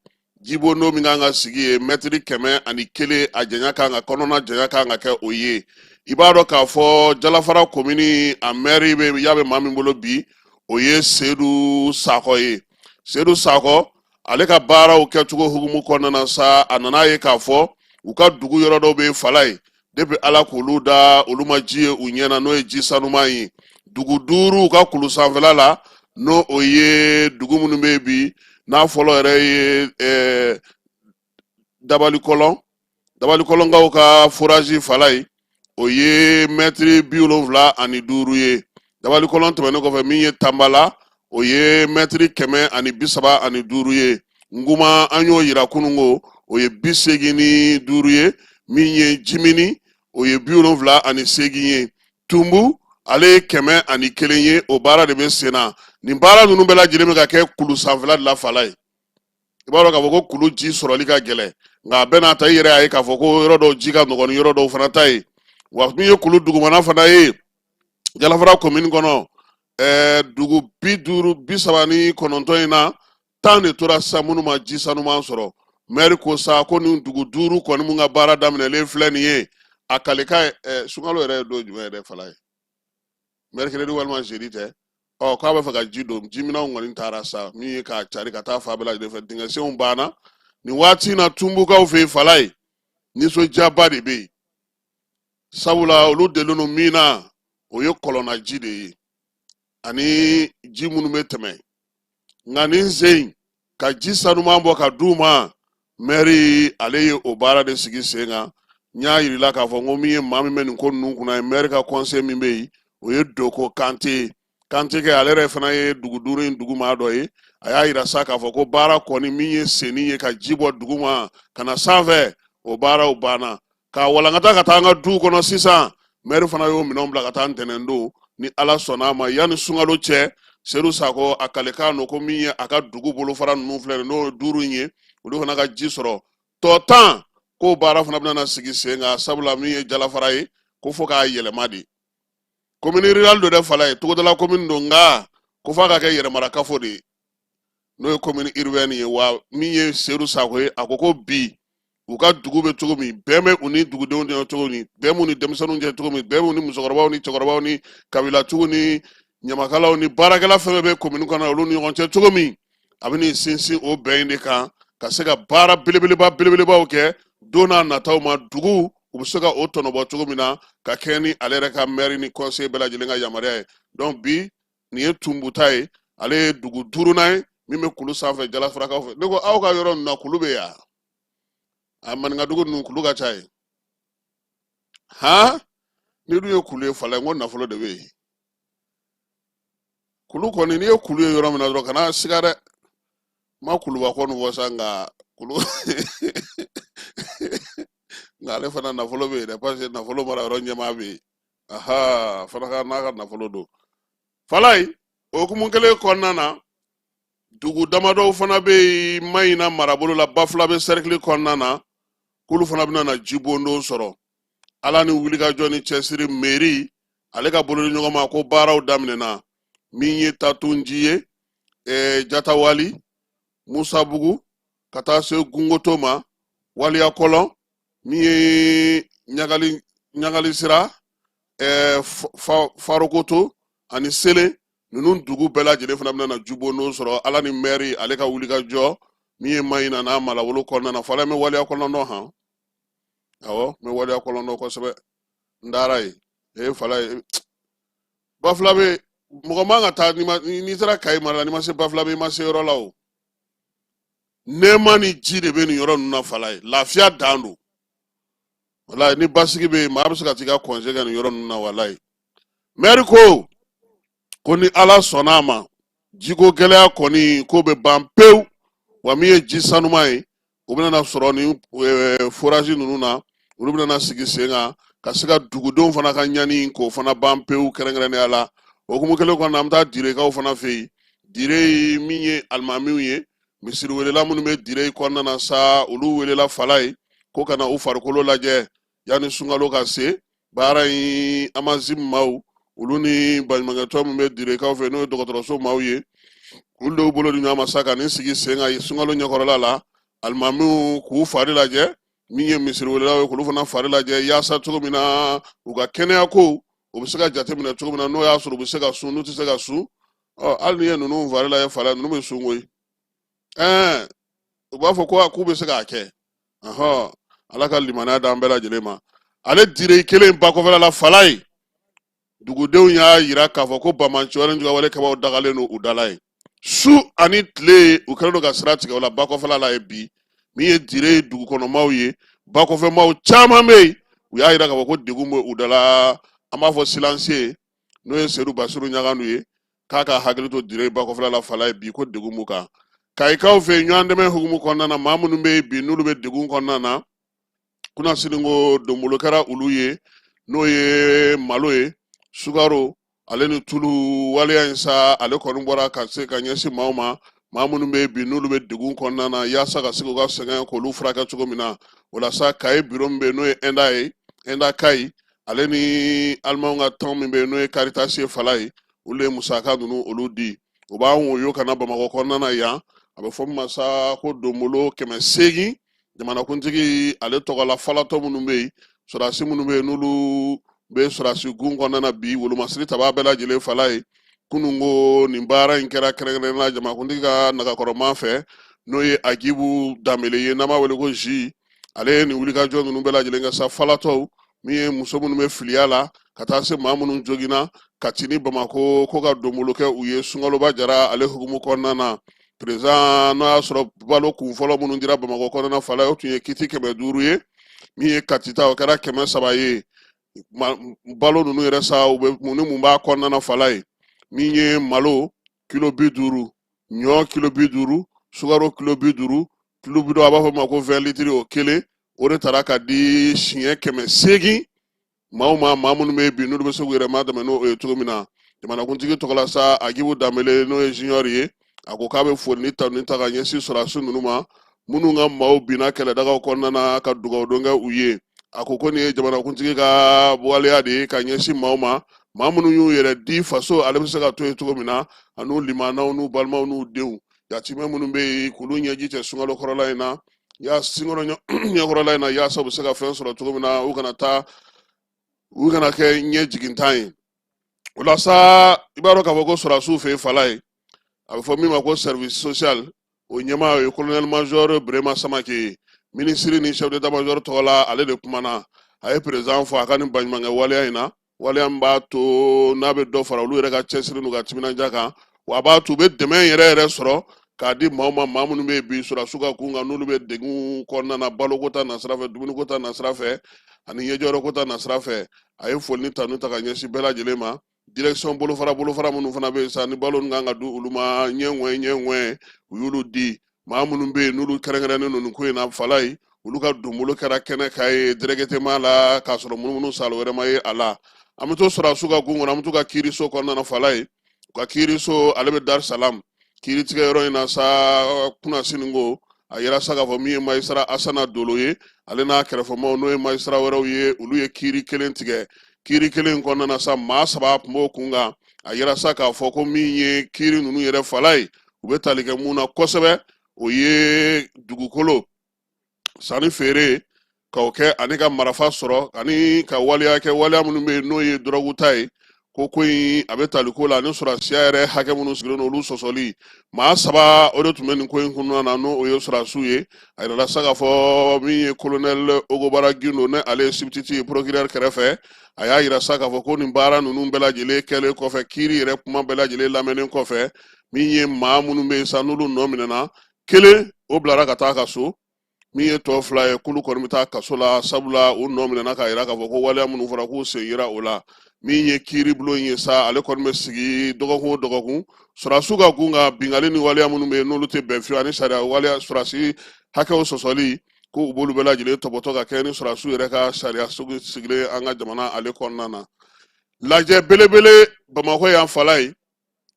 jibondo min kan ka sigi ye mɛtiri 101, a janya kan ka, kɔnɔna janya kan ka kɛ o ye. I b'a dɔn k'a fɔ Jalafara komini, a mɛri bɛ ya bɛ maa min bolo bi, o ye Sedu Sakɔ ye. Sedu Sakɔ, ale ka baaraw kɛcogo hukumu kɔnɔna na sa, a nana ye k'a fɔ u ka dugu yɔrɔ dɔw bɛ Fala ye, depuis Ala k'olu da, olu ma ji ye u ɲɛ na, n'o ye ji sanuman ye. Dugu duuru ka kulu sanfɛla la, n'o o ye dugu minnu bɛ yen bi, n'a fɔlɔ yɛrɛ ye Dabalikɔlɔn, Dabalikɔlɔnkaw ka forage, Fala ye, o ye mɛtiri 75 ye. Dabalikɔlɔn tɛmɛnen kɔfɛ, min ye Tanbala, o ye mɛtiri 135 ye. Nguma, an y'o yira kununko, o ye 85 ye. Min ye Jimini, o ye 78 ye. Tunbu, ale ye 101 ye. O baara de bɛ sen na. Nin baara ninnu bɛɛ lajɛlen bɛ ka kɛ kulu sanfɛla de la. Fala ye, i b'a dɔn k'a fɔ ko kulu ji sɔrɔli ka gɛlɛn, nka a bɛɛ n'a ta, i yɛrɛ y'a ye k'a fɔ ko yɔrɔ dɔw ji ka nɔgɔn ni yɔrɔ dɔw fana ta ye. Wa min ye kulu dugumana fana ye Jalafara komini kɔnɔ, dugu 50, 39 in na, 10 de tora sisan minnu ma ji sanuman sɔrɔ. Mɛri ko sa ko nin dugu duuru kɔni mun ka baara daminɛlen filɛ nin ye, a kalekan ye sunkalo yɛrɛ ye don jumɛn yɛrɛ, Fala ye? Mercredi walima jeudi tɛ? Ɔ, k'a b'a fɛ ka ji don, jiminɛnw kɔni taara sa, min ye k'a cari ka taa fan bɛɛ lajɛlen fɛ, dingɛsenw banna nin waati in na. Tunbukaw fɛ yen, Fala ye, nisɔndiyaba de bɛ yen, sabula olu delilen don min na, o ye kɔlɔnnaji de ye ani ji minnu bɛ tɛmɛ. Nka nin sen in, ka ji sanuman bɔ ka d'u ma, mɛri ale ye o baara de sigi sen kan. N y'a yirila k'a fɔ n ko min ye maa min bɛ nin ko ninnu kunna ye, mɛri ka conseiller min bɛ yen, o ye Doko Kante ye. Kante kɛ, ale yɛrɛ fana ye dugu duuru in dugu maa dɔ ye. A y'a yira sa k'a fɔ ko baara kɔni min ye senni ye ka ji bɔ dugu ma ka na sanfɛ, o baaraw banna k'a walankata ka taa an ka duw kɔnɔ sisan. Mɛri fana y'o minɛnw bila ka taa ntɛnɛn don. Ni Ala sɔnna a ma, yanni sunkalo cɛ, Sedu Sakɔ a kalekan don ko min ye a ka dugu bolofara ninnu filɛ nin, n'o ye duuru in ye, olu fana ka ji sɔrɔ. Tɔ 10 k'o baara fana bɛna sigi sen kan, sabula min ye Jalafara ye, ko fo k'a yɛlɛma de. Commune rurale don dɛ, Fala ye, togodala commune don, nka ko f'a ka kɛ yɛrɛmarakafo de ye, n'o ye commune urbaine ye. Wa min ye Sedu Sakɔ ye, a ko ko bi u ka dugu bɛ cogo min, bɛn bɛ u ni dugudenw cɛ cogo min, bɛn b'u ni denmisɛnninw cɛ cogo min, bɛn b'u ni musokɔrɔbaw ni cɛkɔrɔbaw ni kabilatigiw ni ɲamakalaw ni baarakɛla fɛn fɛn bɛ komini kɔnɔ, olu ni ɲɔgɔn cɛ cogo min, a bɛ n'i sinsin o bɛn in de kan ka se ka baara belebeleba belebelebaw kɛ don n'a nataw ma, dugu u bɛ se ka o tɔnɔbɔ cogo min na, ka kɛɲɛ ni ale yɛrɛ ka mɛri ni conseiller bɛɛ lajɛlen ka yamaruya ye. Donc bi nin ye Tunbuta ye, ale ye dugu duurunan ye min bɛ kulu sanfɛ Jalafarakaw fɛ. Ne ko aw ka yɔrɔ ninnu na, kulu bɛ yan. A maninkadugu ninnu kulu ka ca yen han. N'i dun ye kulu ye Falaye, n ko nafolo de bɛ yen. Kulu kɔni, n'i ye kulu ye yɔrɔ min na dɔrɔn, kana siga dɛ. N ma kuluba kɔni fɔ sa, nka kulu, nka ale fana nafolo bɛ yen dɛ, parce que nafolo mara yɔrɔ ɲɛmaa bɛ yen. Aha, fana ka n'a ka nafolo don. Falaye, o hukumu kelen kɔnɔna na, dugu damadɔw fana bɛ yen Mayina marabolo la, Bafulabe sɛrikili kɔnɔna na, k'olu fana bɛna na jibondon sɔrɔ. Ala ni wulikajɔ ni cɛsiri, meri ale ka bolodi ɲɔgɔn ma ko baaraw daminɛna. Min ye Tatunji ye, Jatawali, Musabugu, ka taa se Gungoto ma, Waliyakɔlɔn, min ye ɲagali ɲagali sira, Farokoto ani Sele, ninnu dugu bɛɛ lajɛlen fana bɛna na jibondon sɔrɔ. Ala ni mɛri ale ka wulikajɔ min ye Mayina n'a marabolo kɔnɔna na. Falaye, n bɛ Waliyakɔlɔn dɔn han. Awɔ, n bɛ Waliyakɔlɔn dɔn kosɛbɛ, n taara yen. Ee Falaye, Bafulabe, mɔgɔ man ka taa n'i taara Kayi mara la, n'i ma se Bafulabe, i ma se yɔrɔ la. O nɛɛma ni ji de bɛ nin yɔrɔ ninnu na. Falaye, lafiya dan don. Walayi, ni basigi bɛ yen, maa bɛ se ka t'i ka kɔnze kɛ nin yɔrɔ ninnu na. Walayi, mɛri ko ni Ala sɔnna a ma, jiko gɛlɛya kɔni ko bɛ ban pewu. Wa min ye ji sanuma ye, o bɛna na sɔrɔ ni forage ninnu na, olu bɛna na sigi sen kan ka se ka dugudenw fana ka ɲani k'o fana ban pewu kɛrɛnkɛrɛnnenya la. O hukumu kelen kɔnɔna, an bɛ taa Direkaw fana fɛ yen. Dire, min ye alimamiw ye, misiri welela minnu bɛ Dire kɔnɔna na sa, olu welela Falaye ko ka na u farikolo lajɛ yanni sunkalo ka se. Baara in, Amazim maaw, olu ni baɲumankɛtɔn min bɛ Direkaw fɛ, n'o ye dɔgɔtɔrɔso maaw ye, olu de y'u bolo di ɲɔgɔn ma sa ka nin sigi sen kan sunkalo ɲɛkɔrɔla la, alimamiw k'u fari lajɛ, min ye misiri welelaw ye k'olu fana fari lajɛ, yaasa cogo min na u ka kɛnɛya ko o bɛ se ka jateminɛ cogo min na, n'o y'a sɔrɔ u bɛ se ka sun, n'u tɛ se ka sun. Ɔ, hali n'i ye ninnu fari lajɛ Falaye, ninnu bɛ sun koyi. U b'a fɔ ko a k'u bɛ se k'a kɛ. Ɔhɔn, Ala ka limaniya d'an bɛɛ lajɛlen ma. Ale Dire kelen bakɔfɛla la Falaye, dugudenw y'a yira k'a fɔ ko banbaanciwale ni jugawale kɛbaaw dagalen don u da la yen su ani tile. U kɛlen don ka sira tigɛ o la bakɔfɛla la yen bi. Min ye Dire dugukɔnɔmaw ye, bakɔfɛmaw caman bɛ yen, u y'a yira k'a fɔ ko degun bɛ u da la. An b'a fɔ silanse, n'o ye Sedu Basiru Ɲagandu ye, k'a ka hakili to Dire bakɔfɛla la Falaye bi, ko degun b'u kan. Kayikaw fɛ yen, ɲɔgɔn dɛmɛ hukumu kɔnɔna na, maa minnu bɛ yen bi n'olu bɛ degun kɔnɔna na, kunasini ko donbolo kɛra olu ye, n'o ye malo ye, sukaro ale ni tulu. Waleya in sa, ale kɔni bɔra ka se ka ɲɛsin maaw ma, maa minnu bɛ bi n'olu bɛ degun kɔnɔna na, yaasa ka se k'u ka sɛgɛn k'olu furakɛ cogo min na. O la sa, Kayi biro min bɛ yen, n'o ye ENDA ye, ENDA Kayi, ale ni alimanw ka tɔn min bɛ yen, n'o ye Caritas ye Falaye, olu ye musaka ninnu olu di. O b'an woyo ka na Bamakɔ kɔnɔna na yan. A bɛ fɔ min ma sa ko donbolo 800 jamanakuntigi ale tɔgɔ la, falatɔ minnu bɛ yen, sɔrɔdasi minnu bɛ yen n'olu bɛ sɔrɔdasi gun kɔnɔna na bi, wolomasiri tabaa bɛɛ lajɛlen Falaye. Kunun ko nin baara in kɛra kɛrɛnkɛrɛnnenya la jamanakuntigi ka nagakɔrɔma fɛ, n'o ye Agibu Danbele ye, n'an b'a wele ko Zi. Ale ye nin wulikajɔ ninnu bɛɛ lajɛlen kɛ sa, falatɔw, min ye muso minnu bɛ filiya la, ka taa se maa minnu joginna Kati ni Bamakɔ, ko ka donbolo kɛ u ye sunkaloba jara ale hukumu kɔnɔna na. Président, n'o y'a sɔrɔ balo kun fɔlɔ minnu dira Bamakɔ kɔnɔna Falaye, o tun ye kiti 500 ye. Min ye Kati ta, o kɛra 300 ye. Balo ninnu yɛrɛ sa, u bɛ mun ni mun b'a kɔnɔna na Falaye? Min ye malo kilo 50, ɲɔ kilo 50, sukaro kilo 50, tulu bidɔn, a b'a fɔ ma ko 20 litiri, o kelen, o de tara ka di siɲɛ 800 maaw ma, maa minnu bɛ bi n'olu bɛ se k'u yɛrɛ ma dɛmɛ n'o ye cogo min na. Jamanakuntigi tɔgɔ la sa, Agibu Danbele, n'o ye junior ye, a ko k'a bɛ foli ni tanuni ta ka ɲɛsin sɔrɔdasi ninnu ma minnu ka maaw binna kɛlɛdagaw kɔnɔna na, ka dugawudon kɛ u ye. A ko ko nin ye jamanakuntigi ka waleya de ye ka ɲɛsin maaw ma, maa minnu y'u yɛrɛ di faso ale bɛ se ka to yen cogo min na, an'u limanaw n'u balimaw n'u denw, yatimɛ minnu bɛ yen, k'olu ɲɛji cɛ sunkalo kɔrɔla in na, ya sunkalo ɲɛkɔrɔla in na, yaasa u bɛ se ka fɛn sɔrɔ cogo min na, u kana taa, u kana kɛ ɲɛ jigintan ye. O la sa, i b'a dɔn k'a fɔ ko sɔrɔdasiw fɛ yen Falaye, a bɛ fɔ min ma ko service social, o ɲɛmaa, o ye colonel major Burema Samake ye. Minisiri ni chef d'état major tɔgɔ la, ale de kumana. A ye président fo a ka nin baɲumankɛ waleya in na, waleya min b'a to n'a bɛ dɔ fara olu yɛrɛ ka cɛsiri n'u ka timinandiya kan, wa a b'a to u bɛ dɛmɛ yɛrɛ yɛrɛ sɔrɔ K'a di maaw ma, maa minnu bɛ yen bi sɔrɔdasiw ka kun kan, n'olu bɛ degun kɔnɔna na, baloko ta nasira fɛ, dumuniko ta nasira fɛ, ani ɲɛjɔyɔrɔko ta nasira fɛ. A ye foli ni tanu ta ka ɲɛsin bɛɛ lajɛlen ma. Direction bolofara minnu fana bɛ yen sa, ni balo ninnu kan ka di olu ma, ɲɛ ŋɔɛ u y'olu di. Maa minnu bɛ yen n'olu kɛrɛnkɛrɛnnen don nin ko in na, Falayi, olu ka donbolo kɛra kɛnɛ kan ye directement la, k'a sɔrɔ munumunu salo wɛrɛ ma ye a la. An bɛ to sɔrɔdasiw ka gun kɔnɔ, an bɛ to ka kiiriso kɔnɔna na. Falayi, u ka kiiriso, ale bɛ Dar Salam. Kiiritigɛ yɔrɔ in na sa, kunasini ko a yira sa k'a fɔ min ye magistrat Asana Dolo ye, ale n'a kɛrɛfɛmaaw, n'o ye magistrat wɛrɛw ye, olu ye kiiri kelen tigɛ. Kiiri kelen in kɔnɔna na sa, maa 3 tun b'o kun kan. A yira sa k'a fɔ ko min ye kiiri ninnu yɛrɛ, Falayi, u bɛ tali kɛ mun na kosɛbɛ, o ye dugukolo sanni feere k'o kɛ, ani ka marafa sɔrɔ, ani ka waleya kɛ, waleya minnu bɛ yen n'o ye dɔrɔgu ta ye. Ko in a bɛ tali ko la ani sɔrɔdasiya yɛrɛ hakɛ minnu sigilen don, olu sɔsɔli. Maa 3 o de tun bɛ nin ko in kɔnɔna na, n'o ye sɔrɔdasiw ye. A yirala sa k'a fɔ min ye colonel Ogobara Gindo, ne ale ye substitut ye procureur kɛrɛfɛ, a y'a yira sa k'a fɔ ko nin baara ninnu bɛɛ lajɛlen kɛlen kɔfɛ, kiiri yɛrɛ kuma bɛɛ lajɛlen lamɛnnen kɔfɛ, min ye maa minnu bɛ yen sa n'olu nɔ minɛna, kelen o bilara ka taa ka so, min ye tɔ 2 ye, k'olu kɔni bɛ taa kaso la, sabula u nɔ minɛna k'a yira k'a fɔ ko waleya minnu fɔra k'u sen yira o la. Min ye kiiri bulon ye sa, ale kɔni bɛ sigi dɔgɔkun o dɔgɔkun. Sɔrɔdasiw ka gun kan binkanni ni waleya minnu bɛ yen n'olu tɛ bɛn fiyewu ani sariya waleya, sɔrɔdasi hakɛw sɔsɔli, ko u b'olu bɛɛ lajɛlen tɔpɔtɔ ka kɛ ni sɔrɔdasiw yɛrɛ ka sariya sugu sigilen an ka jamana ale kɔnɔna na. Lajɛ belebele Bamakɔ yan, Falayi,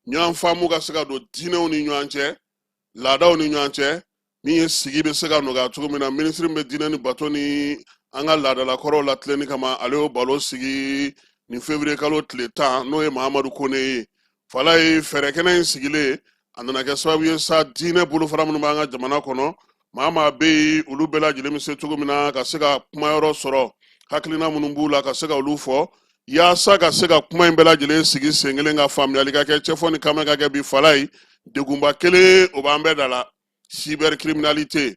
ɲɔgɔn faamu ka se ka don diinɛw ni ɲɔgɔn cɛ, laadaw ni ɲɔgɔn cɛ, min ye sigi bɛ se ka nɔgɔya cogo min na. Minisiri bɛ diinɛ ni bato ni an ka laadalakɔrɔw latilenni kama, ale y'o balo sigi nin février kalo tile 10, n'o ye Mahamadu Kone ye. Falayi, fɛɛrɛ kɛnɛ in sigilen, a nana kɛ sababu ye sa, diinɛ bolofara minnu b'an ka jamana kɔnɔ, maa maa bɛ yen, olu bɛɛ lajɛlen bɛ se cogo min na ka se ka kumayɔrɔ sɔrɔ, hakilina minnu b'u la ka se ka olu fɔ, yaasa ka se ka kuma in bɛɛ lajɛlen sigi sen kelen, ka faamuyali ka kɛ, cɛfɔ ni kanbɛn ka kɛ. Bi, Falayi, degunba kelen o b'an bɛɛ da la, cybercriminalité.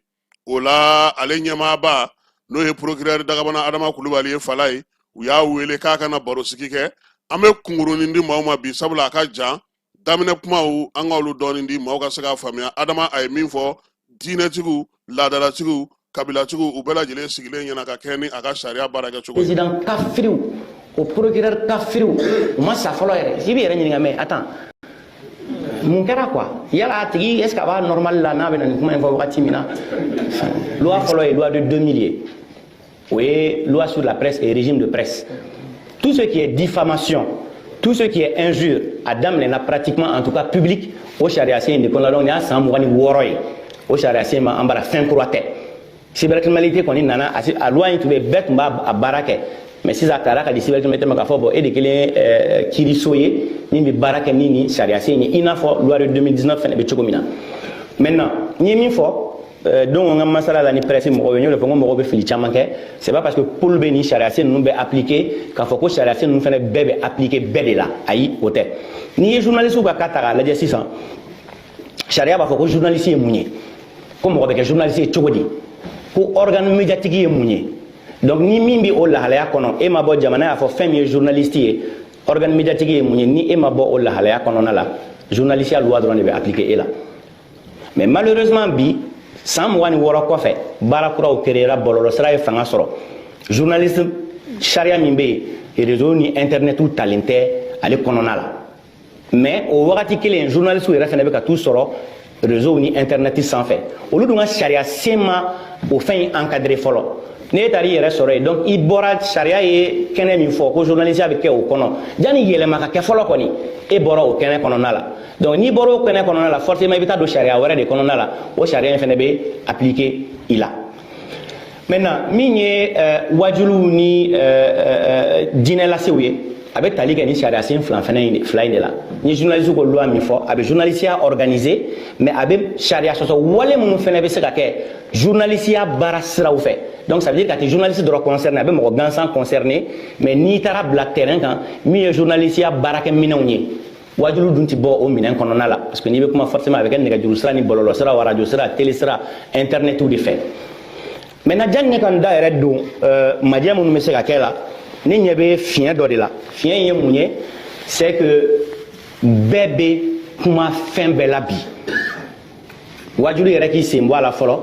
O la, ale ɲɛmaaba, n'o ye procureur Dagabana Adama Kulubali ye, Falayi, u y'a wele k'a ka na barosigi kɛ. An bɛ kunkurunin di maaw ma bi, sabula a ka jan. Daminɛ kumaw, an ka olu dɔɔnin di maaw ka se k'a faamuya. Adama, a ye min fɔ diinɛtigiw, laadalatigiw, kabilatigiw, u bɛɛ lajɛlen sigilen ɲɛna ka kɛ ni a ka sariya baara kɛcogo ye.
Président kafiriw, o procureur kafiriw, u ma sa fɔlɔ yɛrɛ. I b'i yɛrɛ ɲininka, mais attends, mun kɛra quoi? Yala a tigi, est ce que a b'a normal la n'a bɛ na nin kuma in fɔ wagati min na? Loi fɔlɔ ye loi de 2000 ye, o ye loi sur la presse et régime de presse. Tout ce qui est diffamation, tout ce qui est injure, a daminɛna pratiquement, en tout cas public, o sariya sen in de kɔnɔ. Donc nin y'a san 26 ye o sariya sen ma an bara, fɛn kura tɛ. Cybercriminalité kɔni nana, a loi in tun bɛ, bɛɛ tun b'a a baara kɛ, mais sisan a taara ka di cybercriminalité ma k'a fɔ bon, e de kelen kiiriso ye min bɛ baara kɛ ni nin sariya sen ye, i n'a fɔ loi de 2019 fɛnɛ bɛ cogo min na. Maintenant, n ye min fɔ donc n ka masala la ni presse mɔgɔw ye, n y'o de fɔ, n ko mɔgɔw bɛ fili caman kɛ. C'est pas parce que pôle bɛ nin sariya sen ninnu bɛ appliquer k'a fɔ ko sariya sen ninnu fɛnɛ bɛɛ bɛ appliquer bɛɛ de la. Ayi, o tɛ. N'i ye journaliste ka cas ta k'a lajɛ sisan, sariya b'a fɔ ko journaliste ye mun ye, ko mɔgɔ bɛ kɛ journaliste ye cogo di, ko organe médiatique ye mun ye. Donc ni min bɛ o lahalaya kɔnɔ, e ma bɔ, jamana y'a fɔ fɛn min ye journaliste ye, organe médiatique ye mun ye, ni e ma bɔ o lahalaya kɔnɔna la, journaliste ya loi dɔrɔn de bɛ appliquer e la. Mais malheureusement bi, san 26 kɔfɛ, baara kuraw créera, bɔlɔlɔsira ye fanga sɔrɔ. Journaliste sariya min bɛ yen, réseau ni internet talen tɛ ale kɔnɔna la. Mais o wagati kelen, journaliste yɛrɛ fɛnɛ bɛ ka t'u sɔrɔ réseau ni internet sanfɛ, olu dun ka sariya sen ma o fɛn in encadré fɔlɔ. N'e taara i yɛrɛ sɔrɔ yen, donc i bɔra sariya ye kɛnɛ min fɔ ko journaliste bɛ kɛ o kɔnɔ, janni yɛlɛma ka kɛ fɔlɔ kɔni, e bɔra o kɛnɛ kɔnɔna la. Donc n'i bɔra o kɛnɛ kɔnɔna la, forcément i bɛ taa don sariya wɛrɛ de kɔnɔna la, o sariya in fɛnɛ bɛ appliquer i la. Maintenant, min ye wajuliw ni diinɛ lasew ye, a bɛ tali kɛ ni sariya sen fila fɛnɛ fila in de la. Ni journaliste ko loi min fɔ, a bɛ journaliste organiser, mais a bɛ sariya sɔsɔ wale minnu fɛnɛ bɛ se ka kɛ journaliste baara siraw fɛ. Donc ça veut dire k'a tɛ journaliste dɔrɔn concerné, a bɛ mɔgɔ gansan concerné. Mais n'i taara bila terrain kan, min ye journaliste baarakɛminɛnw ye, wajulu dun ti bɔ o minɛn kɔnɔna la, parce que n'i bɛ kuma, forcément a bɛ kɛ nɛgɛjuru sira ni bɔlɔlɔ sira, radio sira, télé sira, internet de fɛ. Maintenant, janni ne ka n da yɛrɛ don majɛ minnu bɛ se ka kɛ la, ne ɲɛ bɛ fiɲɛ dɔ de la. Fiɲɛ in ye mun ye? C'est que bɛɛ bɛ kuma fɛn bɛɛ la bi. Wajulu yɛrɛ k'i sen bɔ a la fɔlɔ.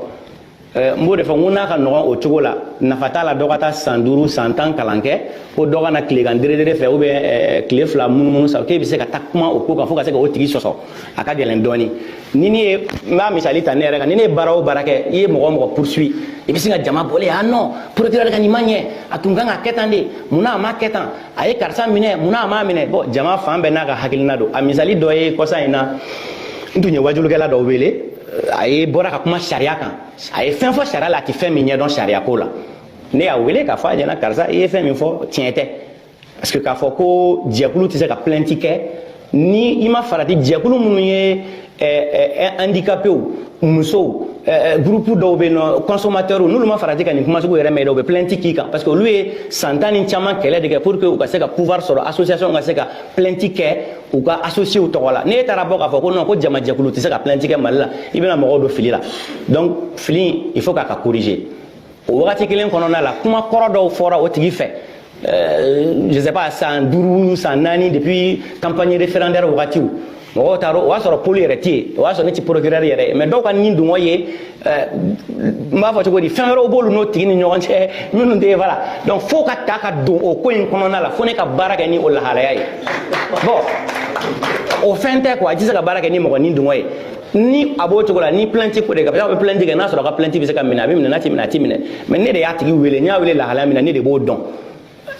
N b'o de fɔ, n ko n'a ka nɔgɔn o cogo la, nafa t'a la dɔ ka taa san 5 san 10 kalan kɛ ko dɔ ka na tilegan deredere fɛ ou bien tile 2 munumunu sa k'e bɛ se ka taa kuma o ko kan fo ka se ka o tigi sɔsɔ, a ka gɛlɛn dɔɔni. Ni ne ye, n b'a misali ta ne yɛrɛ kan, ni ne ye baara o baara kɛ, i ye mɔgɔ o mɔgɔ poursuit, i bɛ sin ka jama bɔlen, ah non, procureur ka nin ma ɲɛ, a tun kan ka kɛ tan de, munna a ma kɛ tan, a ye karisa minɛ, munna a m'a minɛ. Bon, jama fan bɛɛ n'a ka hakilina don. A misali dɔ ye kɔsa in na, n tun ye wajulukɛla dɔ wele, a ye bɔra ka kuma sariya kan, a ye fɛn fɔ sariya la, a tɛ fɛn min ɲɛdɔn sariya ko la. Ne y'a wele k'a fɔ a ɲɛna, karisa, i ye fɛn min fɔ tiɲɛ tɛ, parce que k'a fɔ ko jɛkulu tɛ se ka plainte kɛ ni i ma farati, jɛkulu minnu ye handicapéw, musow, groupe dɔw bɛ yen nɔ, consommateurs, n'olu ma farati ka nin kuma sugu yɛrɛ mɛn dɛ, u bɛ plainte k'i kan, parce que olu ye san 10 ni caman kɛlɛ de kɛ pour que u ka se ka pouvoir sɔrɔ, association ka se ka plainte kɛ u ka associés tɔgɔ la. N'e taara bɔ k'a fɔ ko non, ko jamajɛkulu tɛ se ka plainte kɛ Mali la, i bɛna mɔgɔw don fili la. Donc fili, il faut k'a ka corriger. O wagati kelen kɔnɔna la, kuma kɔrɔ dɔw fɔra o tigi fɛ, je sais pas, san 5 san 4, depuis campagne référendaire wagatiw, mɔgɔw taara, o y'a sɔrɔ pôle yɛrɛ tɛ yen, o y'a sɔrɔ ne ti procureur yɛrɛ ye, mais dɔw ka nin dungɔ ye, n b'a fɔ cogo di, fɛn wɛrɛw b'olu n'o tigi ni ɲɔgɔn cɛ minnu tɛ, voilà. Donc fo ka ta ka don o ko in kɔnɔna la, fo ne ka baara kɛ ni o lahalaya ye. Bon, o fɛn tɛ quoi, i tɛ se ka baara kɛ ni mɔgɔ ni dungɔ ye. Ni a b'o cogo la, ni plainte ko de kan, a bɛ plainte kɛ, n'a sɔrɔ a ka plainte bɛ se ka minɛ, a bɛ minɛ, n'a tɛ minɛ, a tɛ minɛ. Mais ne de y'a tigi wele, n y'a wele lahalaya min na, ne de b'o dɔn.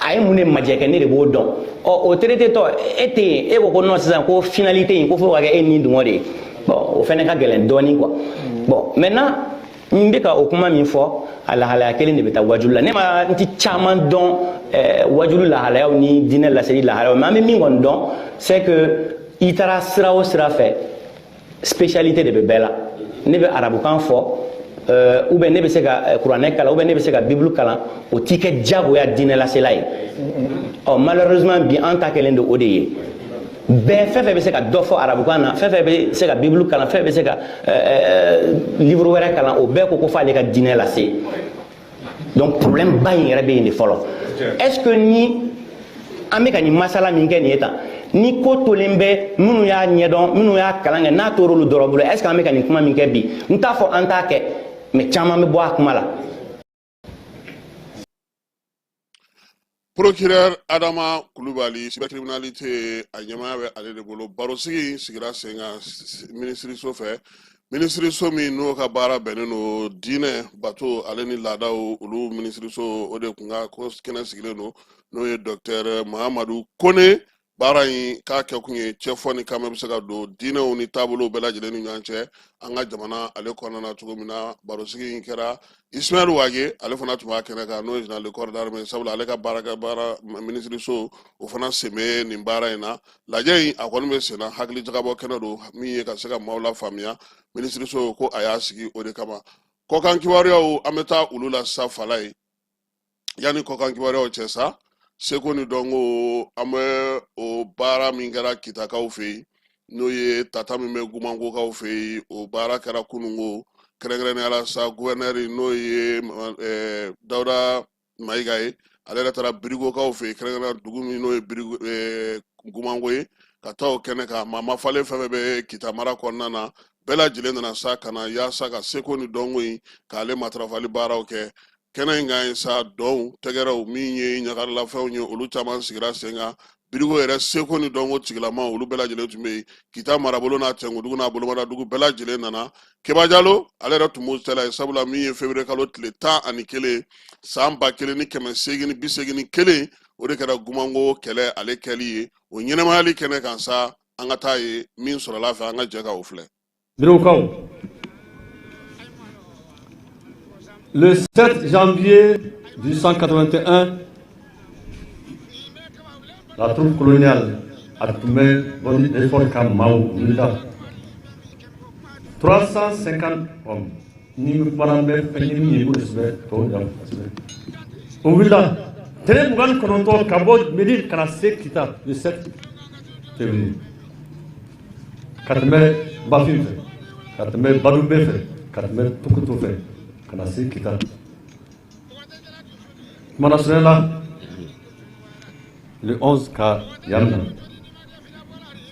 A ye mun de majɛ kɛ, ne de b'o dɔn. Ɔ, o traité tɔ, e tɛ yen, e ko ko non, sisan ko finalité in ko fo ka kɛ e ni dungɔ de ye. Bon, o fɛnɛ ka gɛlɛn dɔɔni quoi. Bon, maintenant n bɛ ka o kuma min fɔ, a lahalaya kelen de bɛ taa wajulu la. Ne ma, n ti caman dɔn wajulu lahalayaw ni diinɛ laseli lahalayaw, mais an bɛ min kɔni dɔn, c'est que i taara sira o sira fɛ, spécialité de bɛ bɛɛ la. Ne bɛ arabukan fɔ, ou bien ne bɛ se ka kuranɛ kalan, ou bien ne bɛ se ka bibulu kalan, o t'i kɛ diyagoya diinɛ lasela ye. Ɔ, malheureusement bi an ta kɛlen don o de ye. Bɛɛ, fɛn fɛn bɛ se ka dɔ fɔ arabukan na, fɛn fɛn bɛ se ka bibulu kalan, fɛn bɛ se ka livre wɛrɛ kalan, o bɛɛ ko ko f'ale ka diinɛ lase. Donc problème ba in yɛrɛ bɛ yen de fɔlɔ. Est ce que ni an bɛ ka nin masala min kɛ nin ye tan, ni ko tolen bɛ minnu y'a ɲɛdɔn, minnu y'a kalan kɛ, n'a tor'olu dɔrɔn bolo, est ce que an bɛ ka nin kuma min kɛ bi, n t'a fɔ an t'a kɛ, mais caman bɛ bɔ a kuma la.
Procureur Adama Kulubali, cybercriminalité a ɲɛmaaya bɛ ale de bolo. Barosigi sigira sen kan minisiriso fɛ, minisiriso min n'o ka baara bɛnnen don diinɛ bato ale ni laadaw, olu minisiriso o de kun ka ko kɛnɛ sigilen don, n'o ye docteur Mahamadu Kone. Baara in k'a kɛkun ye cɛfɔ ni kanbɛn bɛ se ka don diinɛw ni taabolow bɛɛ lajɛlen ni ɲɔgɔn cɛ an ka jamana ale kɔnɔna na cogo min na. Barosigi in kɛra, Ismaël Wage ale fana tun b'a kɛnɛ kan, n'o ye général de corps d'armée, sabula ale ka baarakɛ baara minisiriso o fana sen bɛ nin baara in na. Lajɛ in a kɔni bɛ sen na, hakili jagabɔ kɛnɛ don min ye ka se ka maaw lafaamuya. Minisiriso ko a y'a sigi o de kama. Kɔkan kibaruyaw, an bɛ taa olu la sa fala ye. Yanni kɔkan kibaruyaw cɛ sa, seko ni dɔnko, an bɛ o baara min kɛra Kitakaw fɛ yen, n'o ye tata min bɛ Gumankokaw fɛ yen, o baara kɛra kununko, kɛrɛnkɛrɛnnenya la sa gouverneur n'o ye Dawuda Mayiga ye, ale yɛrɛ taara Birigokaw fɛ yen, kɛrɛnkɛrɛnnenya dugu min n'o ye Birigo Gumanko ye, ka taa o kɛnɛ kan. Maa mafalen fɛn fɛn bɛ Kita mara kɔnɔna na, bɛɛ lajɛlen nana sa ka na yaasa ka seko ni dɔnko in k'ale matarafali baaraw kɛ. Kɛnɛ in kan ye sa, dɔnw, tɛgɛrɛw, min ye ɲagarilafɛnw ye, olu caman sigira sen kan. Birigo yɛrɛ seko ni dɔnko tigilamaw, olu bɛɛ lajɛlen tun bɛ yen. Kita marabolo n'a tɛnkudugu n'a bolomadadugu bɛɛ lajɛlen nana. Keba Jalo ale yɛrɛ tun b'o cɛla ye, sabula min ye février kalo tile 11 san 1881, o de kɛra Gumanko kɛlɛ ale kɛli ye. O ɲɛnɛmayali kɛnɛ kan sa, an ka taa ye min sɔrɔla fɛ, an ka jɛ ka o filɛ.
Birigokaw, le 7 janvier 1881, la troupe coloniale a tun bɛ effort ka maaw wulila, 350 hommes, ni kumana n bɛ fɛn ɲini ye, o de sɛbɛn tɔw da sɛbɛn. O wulila tile 29 ka bɔ Médine ka na se Kita le 7 février, ka tɛmɛ Bafin fɛ, ka tɛmɛ Badumbe fɛ, ka tɛmɛ Tokoto fɛ, ka na se Kita. Kumana surunya la, le 11 ka yan na.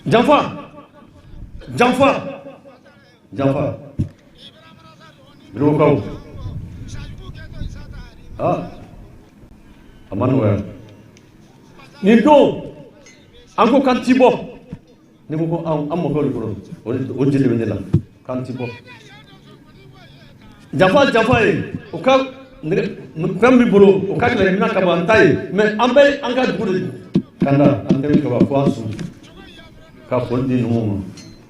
Janfa, janfa, janfa. Birigokaw, aa, a ma nɔgɔya. Nin don, an ko k'an ti bɔ. Ni ko ko an mɔkɛw de kɔrɔ, o jeli bɛ ne la k'an ti bɔ. Janfa janfa ye o ka fɛn b'i bolo, o ka kɛlɛkɛminɛn ka bon an ta ye, mais an bɛ an ka dugu de kanda, an tɛ ka fɔ an su ka foli di ninnu ma.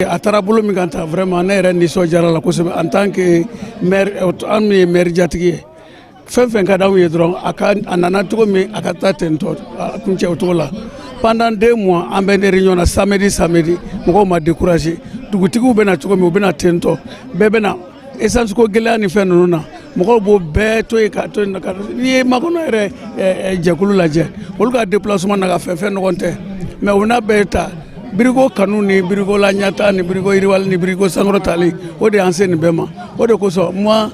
A taara bolo min kan ta, vraiment, ne yɛrɛ nisɔndiyara la kosɛbɛ en tant que maire. An min ye maire jatigi ye, fɛn fɛn ka d'anw ye dɔrɔn, a ka a nana cogo min, a ka taa ten tɔ, a kuncɛ o cogo la. Pendant 2 mois, an bɛ réunion na samedi samedi. Mɔgɔw ma découragé. Dugutigiw bɛ na cogo min, u bɛ na ten tɔ. Bɛɛ bɛ na essence ko gɛlɛya ni fɛn ninnu na, mɔgɔw b'o bɛɛ to yen ka to yen. Ka n'i ye makɔnɔ yɛrɛ jɛkulu lajɛ, olu ka déplacement na ka fɛn fɛn ɲɔgɔn tɛ, mais u n'a bɛɛ ta Birigo kanu ni Birigo la ɲɛta ni Birigo yiriwali ni Birigo sankɔrɔtali, o de y'an se nin bɛɛ ma. O de kosɔn, moi,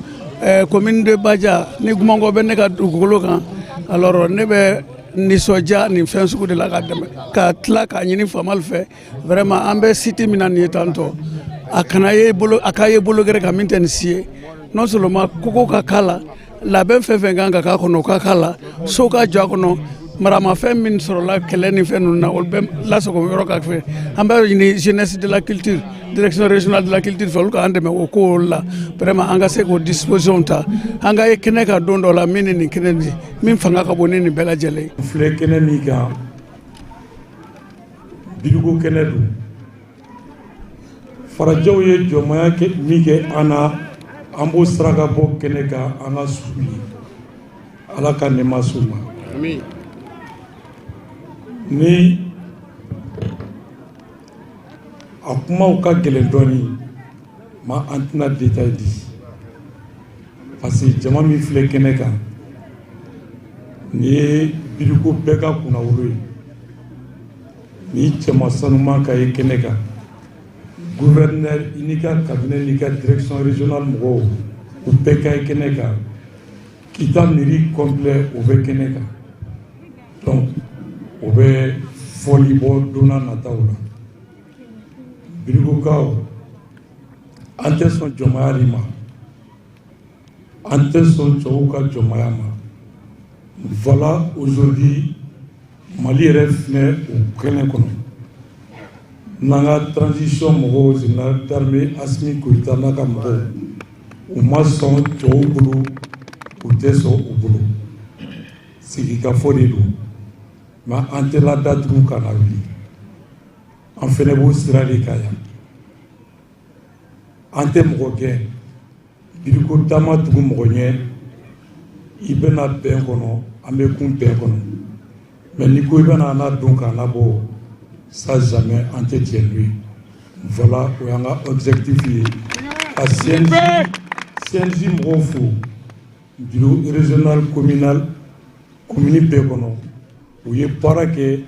commune de Badia ni Gumankɔ bɛ ne ka dugukolo kan, alors ne bɛ nisɔndiya nin fɛn sugu de la ka dɛmɛ ka tila k'a ɲini faamalu fɛ. Vraiment, an bɛ site min na nin ye tantɔ, a kana ye bolo, a ka ye bolo gɛrɛ ka min tɛ nin si ye. Non seulement koko ka k'a la, labɛn fɛn fɛn kan ka k'a kɔnɔ, o ka k'a la, so ka jɔ a kɔnɔ, maramafɛn min sɔrɔla kɛlɛ ni fɛn ninnu na, olu bɛ lasago yɔrɔ ka fɛ. An b'a ɲini jeunesse de la culture, direction régionale de la culture fɛ, olu k'an dɛmɛ o ko la. Vraiment, an ka se k'o disposition ta, an ka ye kɛnɛ ka don dɔ la min ni nin kɛnɛ nin min fanga ka bon ni nin bɛɛ lajɛlen ye.
N filɛ kɛnɛ min kan, Birigo kɛnɛ don. Farajɛw ye jɔnmaya kɛ min kɛ an na, an b'o saraka bɔ kɛnɛ kan. An ka su ye, Ala ka nɛɛma s'u ma. Ni a kumaw ka gɛlɛn dɔɔni ma, an tɛna détail di, parce que jama min filɛ kɛnɛ kan nin ye Birigo bɛɛ ka kunnawolo ye. Ni cɛman sanuman ka ye kɛnɛ kan, gouverneur i n'i ka cabinet n'i ka direction régionale mɔgɔw, u bɛɛ ka ye kɛnɛ kan. Kita mairie complet, o bɛ kɛnɛ kan. Donc o bɛ fɔli bɔ don n'a nataw la. Birigokaw, an tɛ sɔn jɔnmaya de ma, an tɛ sɔn cɛw ka jɔnmaya ma. Voilà, aujourd'hui Mali yɛrɛ filɛ o kɛnɛ kɔnɔ n'an ka transition mɔgɔw, général d'armée Assimi Goïta n'a ka mɔgɔw, u ma sɔn cɛw bolo, u tɛ sɔn u bolo. Sigikafɔ de don, mais an tɛ ladatugu ka na wuli. An fɛnɛ b'o sira de kan yan. An tɛ mɔgɔ gɛn. Biriko taama tugu mɔgɔ ɲɛ, i bɛna bɛn kɔnɔ, an bɛ kun bɛn kɔnɔ. Mais n'i ko i bɛna an ladon k'an labɔ, ça jamais, an tɛ jɛn n'o ye. Voilà, o y'an ka objectif ye. Ka CNJ, CNJ mɔgɔw fo, bureau régional, communal, commune bɛɛ kɔnɔ, u ye baara kɛ,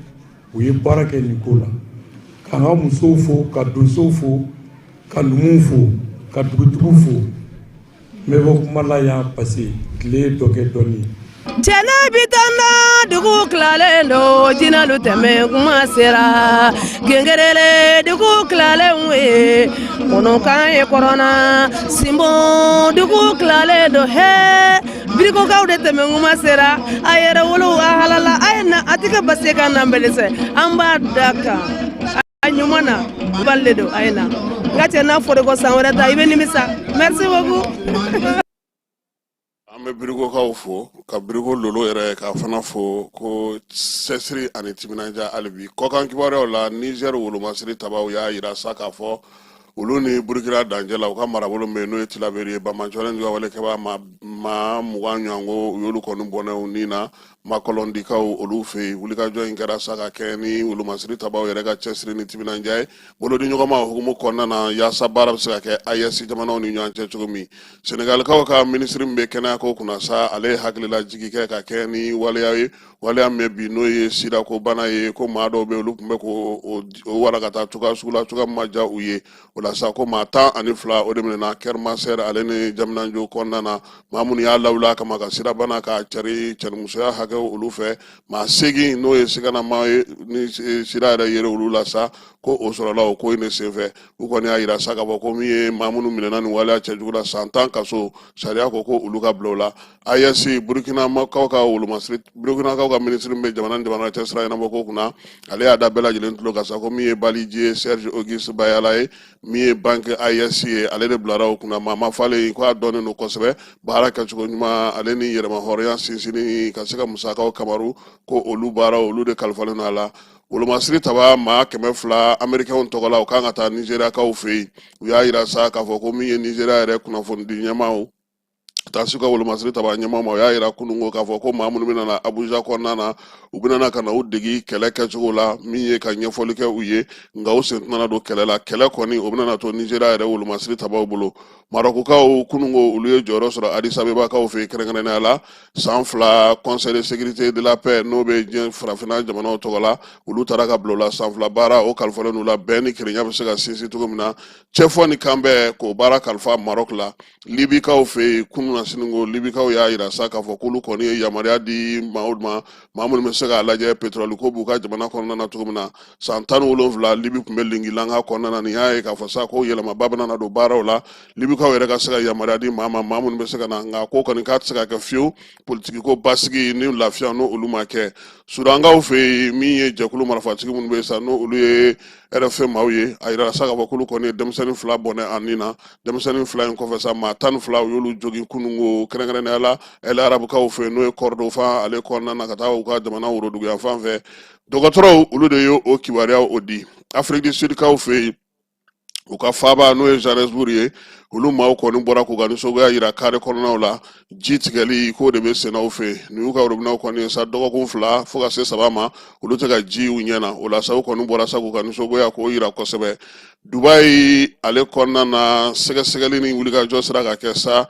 u ye baara kɛ nin ko la. K'an ka musow fo, ka donsow fo, ka numuw fo, ka dugutigiw fo. N bɛ bɔ kuma la yan parce que tile ye dɔ kɛ dɔɔnin.
Cɛnɛ bi tanda, dugu tilalen don, jinalu tɛmɛ kuma sera gengerele, dugu tilalen ye kɔnɔkan ye kɔrɔna sinbon, dugu tilalen don. He, Birikokaw de tɛmɛ kuma sera a yɛrɛ wolo a halala, a ye na, a tɛ kɛ basi kan na bɛlɛsɛ, an b'a da kan a ɲuman na bali de don. A ye na, n ka cɛ, n'a fɔra ko san wɛrɛ ta, i bɛ nimisa. Merci beaucoup.
An bɛ Birigokaw fo, ka Birigo lolo yɛrɛ k'a fana fo ko cɛsiri ani timinanja. Hali bi kɔkan kibaruyaw la, Niger wolomasiri tabaw y'a yira sa k'a fɔ olu ni Burukina dancɛ la, u ka marabolo min bɛ yen n'o ye Tilaberi ye, banbaanciwale juguya wale kɛbaa maa 20 ɲɔgɔnko, u y'olu kɔni bɔnɛw ni na Makɔlɔndikaw olu fɛ yen. Wulikajɔ in kɛra sa ka kɛ ni wolomasiri tabaw yɛrɛ ka cɛsiri ni timinanja ye, bolodi ɲɔgɔnma hukumu kɔnɔna na, yaasa baara bɛ se ka kɛ AES jamanaw ni ɲɔgɔn cɛ cogo min. Senegalikaw ka minisiri min bɛ kɛnɛyako kunna sa, ale ye hakililajigi kɛ ka kɛ ni waleya ye, waleya min bɛ bi n'o ye sidako bana ye, ko maa dɔw bɛ olu tun bɛ k'o wara ka taa cogoya sugu la, cogoya min ma diya u ye. O la la sa ko maa 12 o de minɛna Keur Massar ale ni Diamniadio kɔnɔna na, maa minnu y'a lawuli a kama ka sirabana k'a cari cɛnimusoya hakɛw olu fɛ. Maa 8 n'o ye siganama ye ni sira yɛrɛ yere olu la sa, ko o sɔrɔla o ko in de senfɛ. U kɔni y'a yira sa k'a fɔ ko min ye maa minnu minɛna nin waleya cɛjugu la, san 10 kaso, sariya ko ko olu ka bila o la. AES, Burkinakaw ka wolomasiri, Burkinakaw ka minisiri min bɛ jamana ni jamana cɛ sira ɲɛnabɔ ko kunna, ale y'a da bɛɛ lajɛlen tulo kan sa ko min ye Balidje Serge Auguste Bayala ye, min ye banque AES ye, ale de bilara o kunna. Maa ma falen ko a dɔnnen don kosɛbɛ baara kɛcogo ɲuman ale ni yɛrɛmahɔrɔnya sinsinni ka se ka musakaw kamaru, ko olu baaraw olu de kalifalen don a la. Wolomasiri taba maa 200 Amerikɛnw tɔgɔ la, o kan ka taa Nizeriyakaw fɛ yen. U y'a yira sa k'a fɔ ko min ye Nizeriya yɛrɛ kunnafonidi ɲɛmaaw taa s'u ka wolomasiri taba ɲɛmaa ma, o y'a yira kununko k'a fɔ ko maa minnu bɛna na Abuja kɔnɔna na, u bɛna na ka na u degi kɛlɛ kɛcogo la, min ye ka ɲɛfɔli kɛ u ye, nka u sen tɛna don kɛlɛ la. Kɛlɛ kɔni o bɛna na to Nizeriya yɛrɛ wolomasiri tabaw bolo. Marɔkukaw kununko olu ye jɔyɔrɔ sɔrɔ Addis Abebakaw fɛ yen, kɛrɛnkɛrɛnnenya la san 2 Conseil de sécurité de la paix n'o bɛ diɲɛ farafinna jamanaw tɔgɔ la, olu taara ka bila o la. San 2 baara o kalifalen n'u la, bɛn ni kelenya bɛ se ka sinsin cogo min na, cɛfɔ ni kanbɛn, k'o baara kalifa Maroc la. Libikaw fɛ yen kunun na siniko, Libikaw y'a yira sa k'a fɔ k'olu kɔni ye yamaruya di maaw ma, maa minnu bɛ se k'a lajɛ petrɔli ko b'u ka jamana kɔnɔna na cogo min na. San 17 Libi tun bɛ lingilanga kɔnɔna na. Nin y'a ye k'a fɔ sa ko yɛlɛmaba bɛna na don baaraw la, Libikaw yɛrɛ ka se ka yamaruya di maa ma, maa minnu bɛ se ka na, nka ko kɔni k'a tɛ se ka kɛ fiyewu politiki ko basigi ni lafiya n'o olu ma kɛ. Sudankaw fɛ yen, min ye jɛkulu marifatigi minnu bɛ yen sa, n'o olu ye RFA maaw ye, a yirala sa k'a fɔ k'olu kɔni ye denmisɛnnin 2 bɔnɛ a ni na. Denmisɛnnin 2 in kɔfɛ sa, maa 12 u y'olu jogin kununko, kɛrɛnkɛrɛnnenya la El Arabukaw fɛ yen, n'o ye Kordofan ale kɔnɔna na ka taa u ka jamana woroduguyan fan fɛ. Dɔgɔtɔrɔw olu de ye o kibaruyaw o di. Afrique du Sud kaw fɛ yen, u ka faaba n'o ye Johannesburg ye, olu maaw kɔni bɔra k'u ka nisɔngoya yira kare kɔnɔnaw la. Ji tigɛli k'o de bɛ senna u fɛ yen. Nin y'u ka robinɛw kɔni ye sa, dɔgɔkun 2 fo ka se 3 ma, olu tɛ ka ji u ɲɛ na. O la sa, u kɔni bɔra sa k'u ka nisɔngoya k'o yira kosɛbɛ. Dubayi ale kɔnɔna na, sɛgɛsɛgɛli ni wulikajɔ sera ka kɛ sa,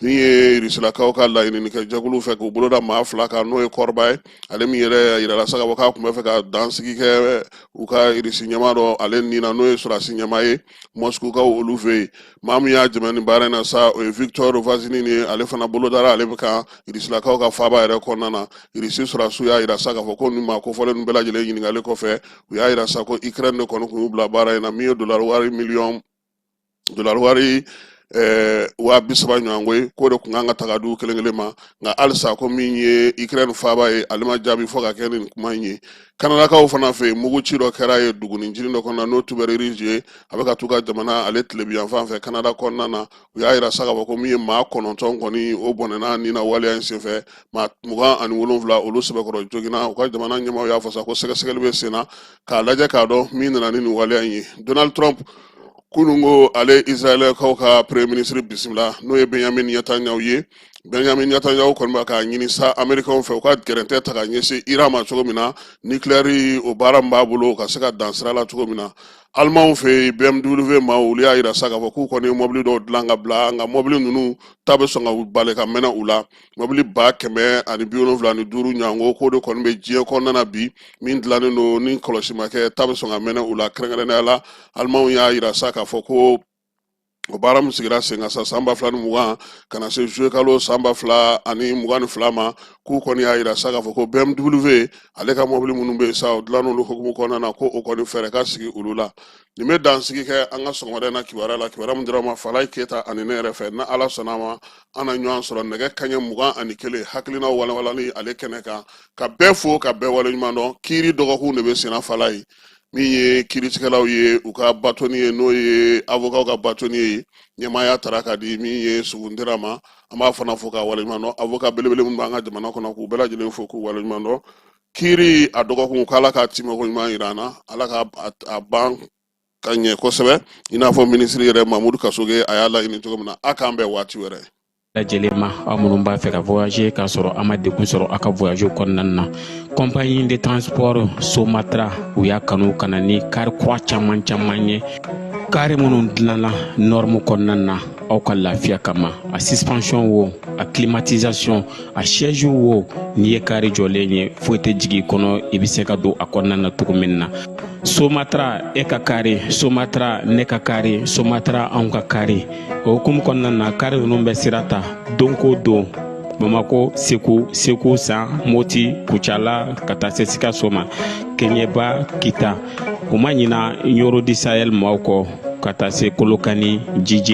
min ye Irisilakaw ka laɲinikɛ jɛkulu fɛ, k'u bolo da maa 2 kan, n'o ye Kɔrɔba ye, ale min yɛrɛ yirala sa k'a fɔ k'a tun bɛ fɛ ka dansigi kɛ u ka Irisi ɲɛmaa dɔ ale nin na, n'o ye sɔrɔdasi ɲɛmaa ye Mɔsikukaw olu fɛ yen. Maa min y'a jɛmɛ nin baara in na sa, o ye Victor Vazini ye, ale fana bolo dara ale bɛ kan Irisilakaw ka faaba yɛrɛ kɔnɔna na. Irisi sɔrɔdasiw y'a yira sa k'a fɔ ko nin maa kofɔlen ninnu bɛɛ lajɛlen ɲininkali kɔfɛ, u y'a yira sa ko Ukraine de kɔni tun y'u bila baara in na, min ye dolari wari miliyɔn dolari wari 30,000 ɲɔgɔn ye, k'o de tun kan ka ta ka di u kelen kelen ma. Nka halisa ko min ye Ukraine faaba ye, ale ma jaabi fo ka kɛ nin kuma in ye. Kanadakaw fana fɛ yen, mugu ci dɔ kɛra ye dugunin jinin dɔ kɔnɔna, n'o Tuberige ye, a bɛ ka t'u ka jamana ale tilebiyanfan fɛ Kanada kɔnɔna na. U y'a yira sa k'a fɔ ko min ye maa 9 kɔni o bɔnɛna ni na waleya in senfɛ, maa 27 olu sɛbɛkɔrɔ joginna. U ka jamana ɲɛmaaw y'a fɔ sa ko sɛgɛsɛgɛli bɛ sen na k'a lajɛ k'a dɔn min nana ni nin waleya in ye. Donald Trump kununko ale Israɛlkaw ka premier ministre bisimila, n'o ye Benjamin Netanyahu ye. Benjamin Netanyahu kɔni b'a k'a ɲini sa Amerikɛnw fɛ u ka gɛrɛntɛ ta ka ɲɛsin Iran ma cogo min na, nucléaire o baara min b'a bolo, ka se ka dan sira la cogo min na. Alimanw fɛ yen, BMW maaw olu y'a yira sa k'a fɔ k'u kɔni ye mɔbili dɔw dilan ka bila, nka mɔbili ninnu ta bɛ sɔn ka bali ka mɛnɛ u la. Mɔbili 175,000 ɲɔgɔnko, k'o de kɔni bɛ diɲɛ kɔnɔna na bi, min dilannen don ni kɔlɔsi ma kɛ, ta bɛ sɔn ka mɛnɛ u la. Kɛrɛnkɛrɛnnenya la, Alimanw y'a yira sa k'a fɔ ko o baara min sigira sen kan sa san 2020 ka na se juillet kalo san 2022 ma, k'u kɔni y'a yira sa k'a fɔ ko BMW ale ka mɔbili minnu bɛ yen sa, o dilan n'olu hukumu kɔnɔna na, ko o kɔni fɛɛrɛ ka sigi olu la. Nin bɛ dansigi kɛ an ka sɔgɔmada in na kibaruya la, kibaruya min dira ma Falaye Keyita ani ne yɛrɛ fɛ. Ni Ala sɔnna a ma, an na ɲɔgɔn sɔrɔ nɛgɛ kaɲɛ 21 hakilinaw walawalali ale kɛnɛ kan. Ka bɛɛ fo ka bɛɛ waleɲuman dɔn. Kiiri dɔgɔkun de bɛ senna Falaye, min ye kiiritigɛlaw ye u ka bâtonnier ye, n'o ye avocat ka bâtonnier ye, ɲɛmaaya tara ka di min ye Sugundira ma. An b'a fana fo k'a waleɲuman dɔn. Avocat belebele minnu b'an ka jamana kɔnɔ, k'u bɛɛ lajɛlen fo k'u waleɲuman dɔn. Kiiri a dɔgɔkun, k'Ala k'a timɛko ɲuman yira an na, Ala ka a ban ka ɲɛ kosɛbɛ, i n'a fɔ minisiri yɛrɛ Mamudu Kasoge a y'a laɲini cogo min na. A k'an bɛn waati wɛrɛ.
Lajɛlen ma, aw minnu b'a fɛ ka voyager k'a sɔrɔ a ma degun sɔrɔ aw ka voyage kɔnɔna na, compagnie de transport Somatra u y'a kanu ka na ni kari kura caman caman ye, kari minnu dilanna norme kɔnɔna na aw ka lafiya kama, a suspension wo. A climatisation, a siège wo, n'i ye kari jɔlen ye, foyi tɛ jigin i kɔnɔ, i bɛ se ka don a kɔnɔna na cogo min na. Somatra e ka kari, Somatra ne ka kari, Somatra anw ka kari. O hukumu kɔnɔna na, kari ninnu bɛ sira ta don ko don, Bamako, Segu, Segu San, Moti, Kucala, ka taa se Sikaso ma, Keɲeba, Kita. U ma ɲina Ɲoro du Sahel maaw kɔ, ka taa se Kolokani, Jije.